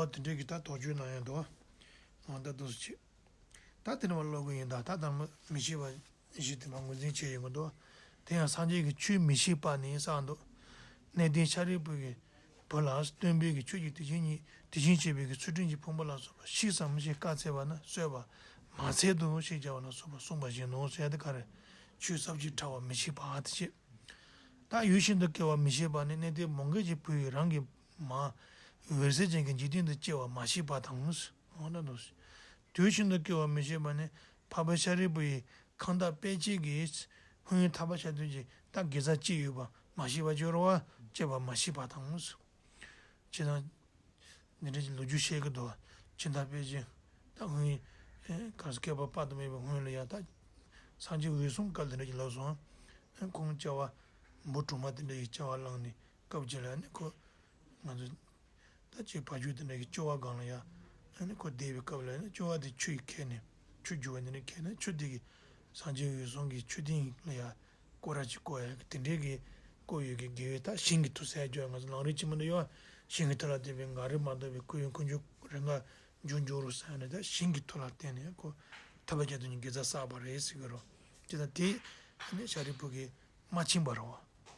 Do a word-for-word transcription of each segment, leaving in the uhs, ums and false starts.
དེ་འདྲའི་གི་ད་དོགས་གཅོད་གནང་ཡ་འདུག་བ། འོ་ད་འདུག་སེ་བྱེད། ད་དེ་ནས་མར་ཀློག་གི་ཡིན་ད། ད་ལྟ་མི་མི་ཤེས་པ་བཞི་དེ་མར་ངོས་འཛིན་བྱས་ཡོང་གི་འདུག་བ། དེ་ཡང་སངས་རྒྱས་ཀྱིས་ཆོས་མི་ཤེས་པ་ནི་གསུངས་འདུག་གནས་བརྟན་ཤཱ་རིའི་བུ་གིས་བུ་ལ་སྟོན་པས་ཀྱི་ཆོས་ཀྱི་དེ་བཞིན་ཉིད་དེ་བཞིན་གཤེགས་པའི་གི་ཚུལ་ཁྲིམས་ཀྱི་ཕུང་པོ་ལ་སོགས་པ་ཤེས་སམ་ཞེས་བཀའ་སྩལ་པ་ན་གསོལ་བ་མ་འཚལ་དོ་ཞེས་བྱ་བ་ལ་སོགས་པ་གསུངས་པ་བཞིན་ནོ་ཟེར་ཡ་དེ་ག་རེ། ཆོས་ཟབ་ཅིང་ཕྲ་བ་མི་ཤེས་པ་དེ་བྱེད། ད་ཡུལ་ཤིན་ཏུ་དཀའ་བ་མི་ཤེས་པ་ནི་གནས་བརྟན་མོའུ་འགལ་གྱི་བུ་ཡིས་རང་གི་མ་འོད་གསལ་ཅན་གྱི་འཇིག་རྟེན་དུ་སྐྱེ་བ་མ་ཤེས་པ་དང་། འོ་ན་དུ། དུས་ཤིན་ཏུ་དཀའ་བ་མི་ཤེས་པ་ནི་འཕགས་པ་ཤཱ་རིའི་བུ་ཡིས་ཁང་བདག་དཔལ་སྐྱེས་ཀྱིས་སྔོན་ཐར་པ་ཤར་དུས་ཀྱི་ད་དགེ་རྩ་ཅི་ཡོད་པ་མ་ཤེས་པ་སྦྱོར་བ་སྐྱེ་བ་མ་ཤེས་པ་དང་། ཅེས་དང་། འདི་འདྲ་ཅིག་ལོ་རྒྱུས་བཤད་ཀྱི་འདུག་ཕྱི་ཟླ་དཔལ་ཆེན་ད་སྔོན་གར་སྐལ་པ་དཔག་ཏུ་མེད་པའི་སྔོན་ལ་ཡང་ད་སངས་རྒྱས་འོད་སྲུང་སྐབས་འདི་འདྲ་ཅིག་ལབ་སོང་། ཁོང་སྐྱ་བ་འབུ་གྲོག་མ་དེ་འདྲ་ཡི་སྐྱ་བ་བླངས་ནས་སྐབས་ཅིག་ལ་ནི་ཁོ་ང་ཚོ་ད་ཅིག་བ་ཕྱུགས་དེ་འདྲ་གི་སྐྱོ་བ་སྒང་ལ་ཡང་ནི་ཁོ་བསྡད་པའི་སྐབས་ལ་ནི་སྐྱོ་བ་དེ་ཆུ་ཡིས་ཁྱེར་ནས་ཆུ་རྒྱུ་བ་འདི་འདྲ་ཁྱེར་ནས་ཆུ་དེ་གི་སངས་རྒྱས་འོད་སྲུང་གི་མཆོད་རྟེན་ལ་ཡང་སྐོར་ར་ཅིག་བསྐོར་ཡ་གི་དེ་འདྲའི་གི་བསྐོར་ཡོད་གི་དགེ་བའི་ད་ཞིང་གི་མཐུ་ཟེར་རྒྱུ་ང་ཚོ་ལམ་རིམ་ཆེན་མོ་འདི་ཡོད། ཞིང་གི་མཐུ་ལ་བརྟེན་པའི་འགག་རིམ་མ་ཐོབ་པའི་ཁོ་ཡང་ཁོ་འཇུག་རེ་འགའ་འཇུག་འཇུག་རུ་ཟེར་ནས་ད་ཞིང་གི་མཐུ་ལ་བརྟེན་ནས་ཁོ་ཐར་པ་རྒྱ་མཚོ་གི་དགེ་རྩ་བསགས་པ་རེད་ཟེར་གི་རོ། དེ་ད་དེ་ནི་ཤཱ་རིའི་བུ་གིས་མ་མཁྱེན་པ་རེད་བ།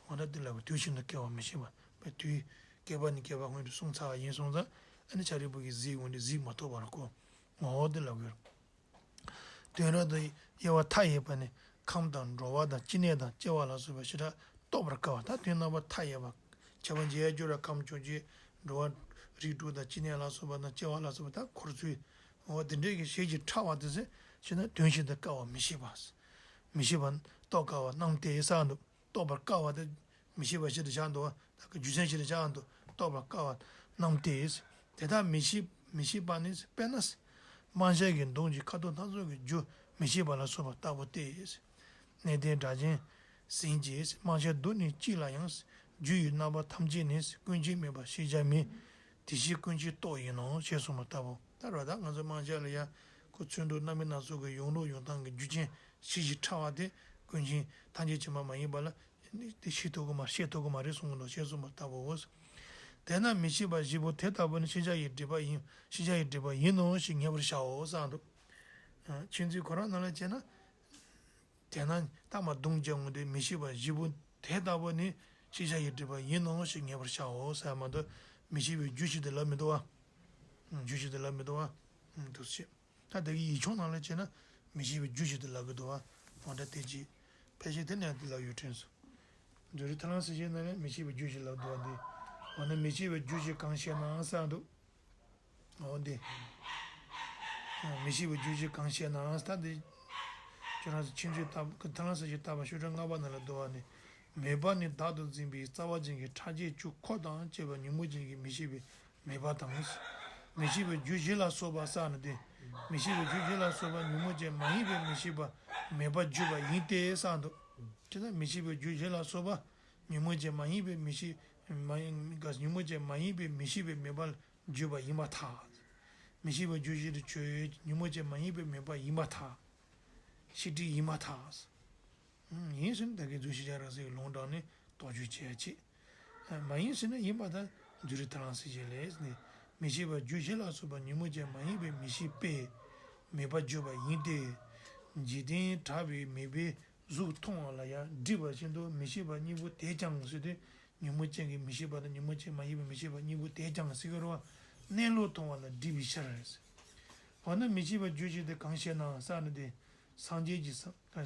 འོ་ད་དེ་ལ་བའི་དུས་ཤིན་ཏུ་དཀའ་བ་མི་ཤེས་པ་བའི་དུས་བསྐལ་པ་ནས་བསྐལ་པ་སྔོན་དུ་སོང་ཚར་བ་ཡིན་སོང་ཙང་ཨ་ནི་ཤཱ་རིའི་བུ་གིས་གཟིགས་འོང་དུས་གཟིགས་མ་ཐུབ་པར་ཁོ་འོ་དེ་ལ་བའི། དོན་རབ་ཏུ་དབྱེ་བ་མཐའ་ཡས་པ་ནི་ཁམས་དང་འགྲོ་བ་དང་སྐྱེ་གནས་དང་སྐྱེ་བ་ལ་སོགས་པ་ཞེ་དྲག་རྟོགས་པར་དཀའ་བ། ད་དོན་རྣམ་པ་མཐའ་ཡས་པ། ཁྱབ་པ་འབྱེད་ཡ་སྦྱོར་བ་ཁམས་བཅོ་བརྒྱད་འགྲོ་བ་རིགས་དྲུག་དང་སྐྱེ་གནས་ལ་སོགས་པ་དང་སྐྱེ་བ་ལ་སོགས་པ་ད་འཁོར་ཚུལ་འོ་དེ་འདྲའི་གི་ཞེ་གཅིག་ཕྲ་བ་དེ་ཚོ་ཞེ་ན་དོན་ཤིན་ཏུ་དཀའ་བ་མི་ཤེས་པ། མི་ཤེས་པ་རྟོགས་དཀའ་བ་རྣམས་ཏེ་གསུངས་འདུག་རྟོགས་པར་དཀའ་བ་དེ་མི་ཤེས་པ་ཞིག་ཏུ་བཞག་འདུག་ད་གི་རྒྱུ་མཚན་ཞིག་ཏུ་བཞག་འདུག་རྟོགས་པར་དཀའ་བ་རྣམས་ཏེ། དེ་དག་མི་ཤེས་མི་ཤེས་པ་ནི་དཔེར་ན། རྨ་བྱ་གི་མདུང་གི་ཁ་དོག་སྣ་ཚོགས་ཀྱི་རྒྱུ་མི་ཤེས་པ་ལ་སོགས་པ་ལྟ་བུ་སྟེ། གནས་བརྟན་སྒྲ་གཅན་འཛིན་གྱིས་རྨ་བྱ་མདུང་ནི་གཅིག་ལ་ཡང་། རྒྱུ་ཡི་རྣམ་པ་ཐམས་ཅད་ནི་ཀུན་མཁྱེན་མེད་པ་ཤེས་བྱ་མེད། དེ་ཕྱིར་ཀུན་མཁྱེན་རྟོག་ཡིན་ནོ་ཞེས་གསུངས་པ་ལྟ་བུ། ད་རོ་ད་ང་ཚོ་རྨ་བྱ་ལ་ཡ་ཁོ་ཚོན་དྲུག་རྣམ་སྨིན་སྣ་ཚོགས་ཀྱི་ཡོང་ལུགས་ཡོང་སྟངས་ཀྱི་རྒྱུ་རྐྱེན་ཞེ་གཅིག་ཕྲ་བ་དེ་ཀུན་མཁྱེན་ཐམས་ཅད་མཁྱེན་པ་མ་ཡིན་པ་ལ། དེ་ཤེས་ཐུབ་ཀྱི་མ་ཤེས་ཐུབ་ཀྱི་མ་རེད་གསུངས་འདུག་ཞེས་གསུངས་པ་ལྟ་བུའོ། དེས་ན་མི་ཤེས་པ་བཞི་པོ་དེ་ལྟ་བུ་ནི་ཤེས་བྱ་ཡི་སྒྲིབ་པ་ཡིན། ཤེས་བྱ་ཡི་སྒྲིབ་པ་ཡིན་ནོ་ཞེས་ངེས་པར་བྱའོ་གསུངས་འདུག་ཨ། མཁྱེན་བརྩེ་ཁོ་རང་ནང་ལ་བྱས་ན། དེས་ན་ལྟ་མ་གདུང་རྒྱལ་ངོ་དེ་མི་ཤེས་པ་བཞི་པོ་དེ་ལྟ་བུ་ནི་ཤེས་བྱ་ཡི་སྒྲིབ་པ་ཡིན་ནོ་ཞེས་ངེས་པར་བྱའོ་ཟེར་མ་གཏོགས་མི་ཤེས་པའི་རྒྱུ་ཞིག་ཏུ་ལབ་མི་འདུག་བ། རྒྱུ་ཞིག་ཏུ་ལབ་མི་འདུག་བ། འདུག་ཞེས། ད་དེ་གི་ཡིག་ཆུང་ནང་ལ་བྱས་ན་མི་ཤེས་པའི་རྒྱུ་ཞིག་ཏུ་ལབ་ཀྱི་འདུག་བ། འོ་ད་དེ་ཅི། ཕལ་ཆེར་དེ་ནས་དེ་ལབ་ཡོད་དྲན་སོང་། འདི་རུ་ཐ་ལང་སི་ཤེས་ན་ནི་མི་ཤེས་པའི་རྒྱུ་ཞིག་ལབ་འདུག་བ་འདི། འོ་ན་མི་ཤེས་པའི་རྒྱུ་ཞིག་གང་ཤེས་ན་ཟེར་འདུག་འོ་འདི། མི་ཤེས་པའི་རྒྱུ་ཞིག་གང་ཤེས་ན་ད་འདི། ཁྱོད་རང་ཚོ་ཆེན་ཆོས་ལྟ་བུ་ཐ་ལང་སི་ཤེས་ལྟ་བ་ཤོག་གྲངས་ལྔ་པ་ནང་ལ་འདུག་བ་ནི། མོས་པ་ནི་བདག་ཏུ་འཛིན་པའི་རྩ་བ་ཅན་གྱི་ཕྲ་རྒྱས་བཅུ་འཁོར་དང་བཅས་པ་ཉོན་མོངས་ཅན་གྱི་མི་ཤེས་པའི་མོས་པ་དང་། མི་ཤེས་པའི་རྒྱུ་བཞི་ལ་སོགས་པ་ཟེར་ནི་དེ། མི་ཤེས་པའི་རྒྱུ་བཞི་ལ་སོགས་པ་ཉོན་མོངས་ཅན་མ་ཡིན་པའི་མི་ཤེས་པ་མོས་པ་བརྗོད་པ་ཡིན་ཏེ་ཟེར་འདུག་དེ་ལྟར་མི་ཤེས་པའི་རྒྱུ་བཞི་ལ་སོགས་པ་ཉོན་མོངས་ཅན་མ་ཡིན་པའི་མི་ཤེས་མ་ཡིན་ཉོན་མོངས་ཅན་མ་ཡིན་པའི་མི་ཤེས་པའི་མོས་པ་བརྗོད་པ་ཡིན་པར་ཐལ། མི་ཤེས་པའི་རྒྱུ་བཞི་དེ་ཆོས་ཉོན་མོངས་ཅན་མ་ཡིན་པའི་མོས་པ་ཡིན་པར་ཐལ། ཤེས་སྒྲིབ་ཡིན་པར་ཐལ། ཡིན་ཟེར་ན་ད་གིན་རྫུན་ཤེས་བྱ་རང་སའི་ལུང་དྲངས་ནས་དོགས་གཅོད་བྱེད་ཡ་བྱེད། མ་ཡིན་ཟེར་ན་ཡིན་པ་དང་རྫུན་རིགས་ཐ་ལང་སི་ཤེས་ལས་ནི། མི་ཤེས་པ་རྒྱུ་བཞི་ལ་སོགས་པ་ཉོན་མོངས་ཅན་མ་ཡིན་པའི་མི་ཤེས་པས་མོས་པ་བརྗོད་པ་ཡིན་ཏེ། འཇིག་རྟེན་གྲགས་པའི་མོས་པའི་གཟུགས་མཐོང་བ་ལ་ཡང་སྒྲིབ་པ་བཞིན་དུ་མི་ཤེས་པ་གཉིས་པོ་དེས་ཀྱང་ཟེར་ཏེ། ཉོན་མོངས་ཅན་གྱི་མི་ཤེས་པ་དང་ཉོན་མོངས་ཅན་མ་ཡིན་པའི་མི་ཤེས་པ་གཉིས་པོ་དེས་ཀྱང་ཟེར་གི་རེད་བ། གནས་ལུགས་མཐོང་བ་ལ་སྒྲིབ་པའི་ཕྱིར། འོ་ན་མི་ཤེས་པ་རྒྱུ་བཞི་དེ་གང་ཤེས་ན་ཟེར་ན་དེ། སངས་རྒྱས་ཀྱི་ས་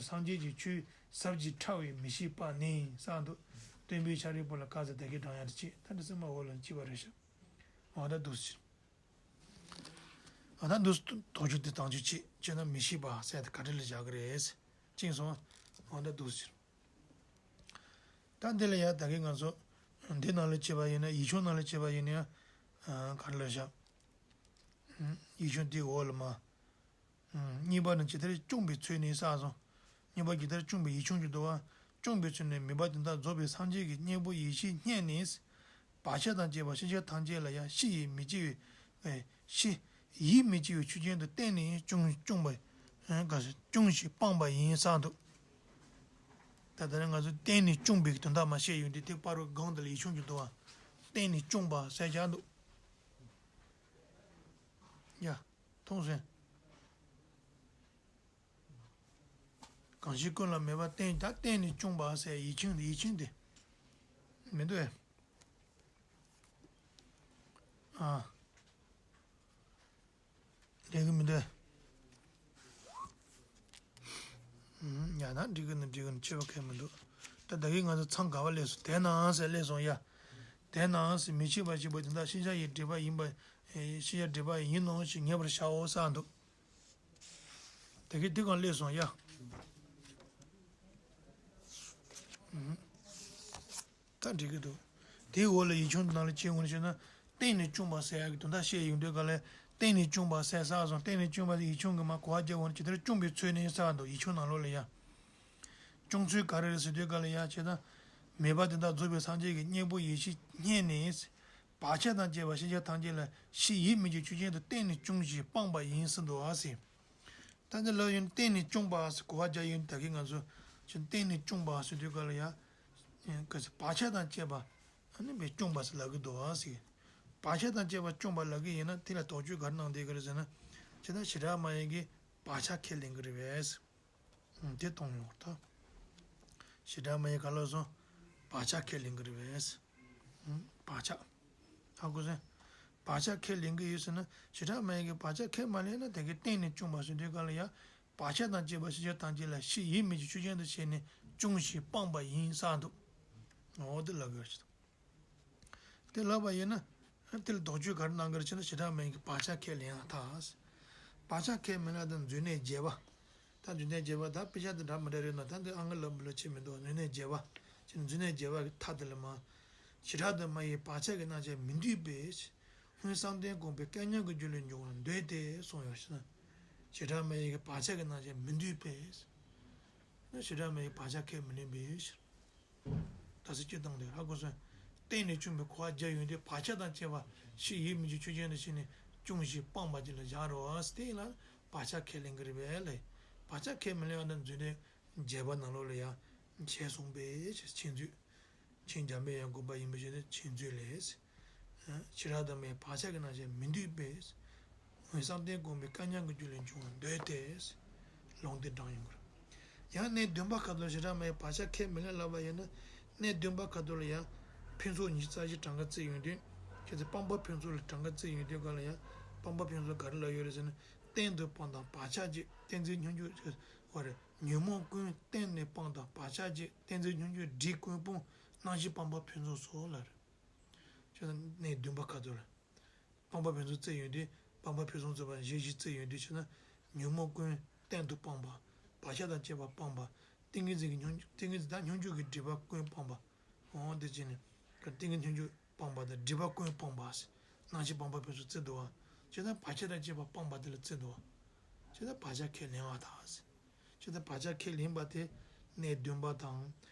སངས་རྒྱས་ཀྱི་ཆོས་ཟབ་ཅིང་ཕྲ་བའི་མི་ཤེས་པ་ནི་ཟེར་འདུག་སྟོན་པས་ཤཱ་རིའི་བུ་ལ་བཀའ་སྩལ་བདག་གིས་བགྲང་ཡང་དུ་བྱེད། ད་འདི་སེམས་མ་འོག་ལ་སྐྱིད་པ་རེད་ཤག་འོ་ད་འདུག་སེ། འོ་ད་འདུག་སེ་དོགས་གཅོད་དེ་དང་ཆོས་བྱེད་བྱས་ན་མི་ཤེས་པ་ཟེར་དེ་ག་འདྲ་ལ་བཞག་གི་རེད། ཅིང་སོང་། འོ་ད་འདུག་སེ། ད་འདི་ལ་ཡང་ད་གིན་ང་ཚོ་འདི་ནང་ལ་བྱས་པ་ཡིན་ན་ཡིག་ཆུང་ནང་ལ་བྱས་པ་ཡིན་ན་ཡང་ག་རེ་ལབ་བཞག་ཡིག་ཆུང་འདིའི་འོག་ལ་མ། གཉིས་པ་ནི་ཇི་ལྟར་བསྐྱུངས་པའི་ཚུལ་ནི་གསུངས་སོ། གཉིས་པ་ཇི་ལྟར་བསྐྱུངས་པའི་ཡིག་ཆུང་གི་འདུག་བ། བསྐྱུངས་པའི་ཚུལ་ནི་མོས་པ་དོན་དམ་རྫོགས་པའི་སངས་རྒྱས་ཀྱི་སྙིང་པོ་ཡེ་ཤེས་བརྙེས་ནས། བག་ཆགས་དང་བཅས་པ་ཤེས་བྱ་ཐམས་ཅད་ལ་ཡང་ཕྱི་ཡིས་མི་སྐྱེ་བའི། ཕྱི་ཡིད་མི་སྐྱེ་བའི་ཆོས་ཅན་དུ་བསྟན་ནས་བསྐྱུངས་བསྐྱུངས་པ། ག་ཟེར་བསྐྱུངས་ཤིང་སྤངས་པ་ཡིན་གསུངས་འདུག་ད་ལྟ་ནི་ང་ཚོ་བསྟན་ནས་བསྐྱུངས་པའི་དོན་དག་མ་བཤད་ཡོད་དེ་དེ་པར་རུ་སྒང་དེ་ལ་ཡིག་ཆུང་གི་འདུག་བ། བསྟན་ནས་བསྐྱུངས་པ་ཟེར་བཞག་འདུག་ཡ། མཐོང་སོང་། གང་ཞིག་ཀུན་ལ་མེད་པ་བརྟེན་ད་བརྟེན་ནས་བསྐྱུངས་པ་ཟེར་ཡིག་ཆུང་འདི་ཡིག་ཆུང་འདི། མི་འདུག་ཨེ། ཨ། འགྲིག་གི་མི་འདུག་ཡང་ན་འགྲིག་གི་ནི་འགྲིག་གི་ནི་ཆེ་བ་གལ་མི་འདུག་ད་ད་གིན་ང་ཚོ་མཚམས་ག་བ་སླེབས་སོང་དེ་ནའང་ཟེར་སླེབས་སོང་ཡ། དེ་ནའང་ཟེར་མི་ཕྱེད་པ་ཞིག་པོ་དེ་འདྲ་ཤེས་བྱ་ཡི་སྒྲིབ་པ་ཡིན་པ། ཤེས་བྱ་སྒྲིབ་པ་ཡིན་ནོ་ཞེས་ངེས་པར་བྱའོ་ཟེར་འདུག་ད་གིན་འདི་གང་སླེབས་སོང་ཡ། ད་འགྲིག་གི་འདུག་དེའི་འོག་ལ་ཡིག་ཆུང་ནང་ལ་ཅི་འོང་ཞེ་ན། བརྟེན་ནས་བསྐྱུངས་པ་ཟེར་ཡག་གི་དོན་དག་བཤད་ཡོང་དུས་ག་ལ། བརྟེན་ནས་བསྐྱུངས་པ་ཟེར་ས་སོང་བརྟེན་ནས་བསྐྱུངས་པ་ཟེར་ཡིག་ཆུང་གི་མ་གོ་བ་རྒྱབ་འོང་ཅི་ལྟར་བསྐྱུངས་པའི་ཚུལ་ནི་ཟེར་བ་འདུག་ཡིག་ཆུང་ནང་ལོགས་ལ་ཡ། བསྐྱུངས་ཚུལ་ག་རེ་རེད་ཟེར་དུས་ག་ལ་ཡ་བྱས་ན། མེད་པ་དེ་དག་རྫོགས་པའི་སངས་རྒྱས་ཀྱི་སྙིང་པོ་ཡེ་ཤེས་བརྙེས་ནས། བག་ཆགས་དང་བཅས་པ་ཤེས་བྱ་ཐམས་ཅད་ལ་ཕྱིས་ཡིད་མི་བྱེད་ཆོས་ཅན་དུ་བརྟེན་ནས་བསྐྱུངས་ཤིང་སྤངས་པ་ཡིན་ཟེར་འདུག་ཨ་ཟེར། ད་འདི་ལབ་ཡོང་བརྟེན་ནས་བསྐྱུངས་པ་ཟེར་གོ་བ་རྒྱག་ཡོང་ད་གིན་ང་ཚོ་ཅི་བརྟེན་ནས་བསྐྱུངས་པ་ཟེར་དུས་ག་ལ་ཡ། ག་ཚོད་བག་ཆགས་དང་བཅས་པ་ཨ་ནི་བས་བསྐྱུངས་པ་ཟེར་ལབ་གི་འདུག་ཨ་ཟེར། བག་ཆགས་དང་བཅས་པ་བསྐྱུངས་པ་ལབ་གི་ཡིན་ན་དེ་ལ་དོགས་གཅོད་ག་རེ་གནང་བསྡད་གི་རེད་ཟེར་ན། ཇི་ལྟར་བྱེ་བྲག་སྨྲ་བ་ཡིན་གྱི་བག་ཆགས་ཁས་ལེན་གི་རེད་པས། དེ་གཏོང་ཡོང་བར་ཐལ། བྱེ་བྲག་སྨྲ་བ་ཡིན་ག་ལ་སོང་། བག་ཆགས་ཁས་ལེན་གི་རེད་པས། བག་ཆགས། ཧ་གོ་སོང་། བག་ཆགས་ཁས་ལེན་གི་ཡོད་ཟེར་ན་བྱེ་བྲག་སྨྲ་བ་ཡིན་གྱི་བག་ཆགས་ཁས་མ་ལེན་ན་དེ་གི་བརྟེན་ནས་བསྐྱུངས་པ་ཟེར་དུས་ག་ལ་ཡ། བག་ཆགས་དང་བཅས་པ་ཤེས་བྱ་ཐམས་ཅད་ལ་ཕྱིས་ཡིད་མི་བྱེད་ཆོས་ཅན་དུ་བྱས་ནས་བསྐྱུངས་ཤིང་སྤངས་པ་ཡིན་ཟེར་འདུག་འོ་དེ་ལབ་གི་ཡོད་ཅི། དེ་ལབ་པ་ཡིན་ན། དེ་ལ་དོགས་གཅོད་ག་རེ་གནང་གི་རེད་ཅེ་ན་བྱེ་བྲག་སྨྲ་བ་ཡིན་གྱི་བག་ཆགས་ཁས་ལེན་ཡང་ཐལ། བག་ཆགས་ཁས་མི་ལེན་དང་མཛོད་གནས་རྒྱས་པ། ད་མཛོད་གནས་རྒྱས་པ་ད་དཔེ་ཆ་དེ་འདྲ་མི་འདྲ་རེད་ན་ད་འདི་ཨ་ང་ལབ་མི་ལབ་ཅེས་མི་འདུག་མཛོད་གནས་རྒྱས་པ། ཅེ་ན་མཛོད་གནས་རྒྱས་པ་གི་མཐའ་དེ་ལ་མ། བྱེ་བྲག་ཏུ་སྨྲ་བའི་བག་ཆགས་ཀྱི་རྣམ་གཞག་མི་འདོད་པས། སྔོན་བསམ་གཏན་སྒོམ་པའི་སྐལ་མཉམ་གྱི་རྒྱུ་ལས་འབྱུང་བར་འདོད་དེ་གསུངས་ཡོད་ཟེར་ན། བྱེ་བྲག་སྨྲ་བ་ཡིན་གྱི་བག་ཆགས་ཀྱི་རྣམ་གཞག་མི་འདོད་པས། ན་བྱེ་བྲག་སྨྲ་བ་ཡིན་གྱི་བག་ཆགས་ཁས་མི་ལེན་པས། ད་སེ་སྤྱིར་བཏང་དེ་ཧ་གོ་སོང་། བརྟེན་ནས་བསྐྱུངས་པའི་གོ་བ་རྒྱབ་ཡོང་དུས་བག་ཆགས་དང་བཅས་པ་ཕྱིས་ཡིད་མི་བྱེད་ཆོས་ཅན་དུ་བྱས་ནས་བསྐྱུངས་ཤིང་སྤངས་པ་ཅིག་ལ་བཞག་རོགས་ཟེར་ལ་བག་ཆགས་ཁས་ལེན་གྱི་རེད་པས་ལས། བག་ཆགས་ཁས་མི་ལེན་པ་ན་མཛོད་གནས་རྒྱས་པ་ནང་ལོགས་ལ་ཡང་བྱས་གསུངས་པས་མཁྱེན་མཛོད། མཁྱེན་འཇམ་པའི་དབྱངས་དགོངས་པ་ཡིན་པའི་ཕྱིར་ན་མཁྱེན་མཛོད་ལས། བྱེ་བྲག་ཏུ་སྨྲ་བའི་བག་ཆགས་ཀྱི་རྣམ་གཞག་མི་འདོད་པས། སྔོན་བསམ་གཏན་སྒོམ་པའི་སྐལ་མཉམ་གྱི་རྒྱུ་ལས་འབྱུང་བར་འདོད་དེ། ལུང་དེ་དྲངས་ཡོང་གི་རེད། ཡང་གནས་བདུན་པ་ཁ་ཐུག་ལ་བྱེ་བྲག་སྨྲ་བའི་བག་ཆགས་ཁས་མི་ལེན་ལབ་པ་ཡིན་ན། གནས་བདུན་པ་ཁ་ཐུག་ལ་ཡང་ཕུན་ཚོགས་ཉི་ཤུ་རྩ་བཞི་གྲངས་ཀ་བརྩིས་ཡོང་དུས། ཁྱེད་ཚོས་སྤངས་པ་ཕུན་ཚོགས་ལ་གྲངས་ཀ་བརྩིས་ཡོང་དུས་སྒང་ལ་ཡང་སྤངས་པ་ཕུན་ཚོགས་ག་རེ་ལབ་ཡོད་རེད་ཟེར་ན། གཏན་དུ་སྤངས་དང་བག་ཆགས་བཅས་གཏན་ཚིགས་སྙོམས་འཇུག་བ་རེད། ཉོན་མོངས་ཀུན་གཏན་ནས་སྤངས་དང་བག་ཆགས་བཅས་གཏན་ཚིགས་སྙོམས་འཇུག་སྒྲིབ་ཀུན་སྤངས་རྣམ་ཤེས་སྤངས་པ་ཕུན་ཚོགས་སོ་ལབ་རེད། ཁྱེད་ཚོ་གནས་བདུན་པ་ཁ་ཐུག་ལ། སྤངས་པ་ཕུན་ཚོགས་བརྩིས་ཡོང་དུས་སྤངས་པ་ཕུན་ཚོགས་བརྩི་བ་གཞི་བཞི་བརྩིས་ཡོང་དུས་ཕྱིར་ན། ཉོན་མོངས་ཀུན་གཏན་དུ་སྤངས་པ། བག་ཆགས་དང་བཅས་པ་སྤངས་པ། ཏིང་ངེ་འཛིན་གྱི་སྙོམས་ཏིང་ངེ་འཛིན་དང་སྙོམས་འཇུག་གི་སྒྲིབ་པ་ཀུན་སྤངས་པ། འོ་དེ་བྱས་ནས། ཏིང་ངེ་འཛིན་སྙོམས་འཇུག་སྤངས་པ་དང་སྒྲིབ་པ་ཀུན་སྤངས་པ། རྣམ་ཤེས་སྤངས་པ་ཕུན་ཚོགས་བརྩི་འདུག་བ། ཇི་ལྟར་བག་ཆགས་དང་བཅས་པ་སྤངས་པ་དེ་ལ་བརྩི་འདུག་བ། ཇི་ལྟར་བག་ཆགས་ཁས་ལེན་པ་དང་། ཇི་ལྟར་བག་ཆགས་ཁས་ལེན་པ་དེ་གནས་བདུན་པ་དང་།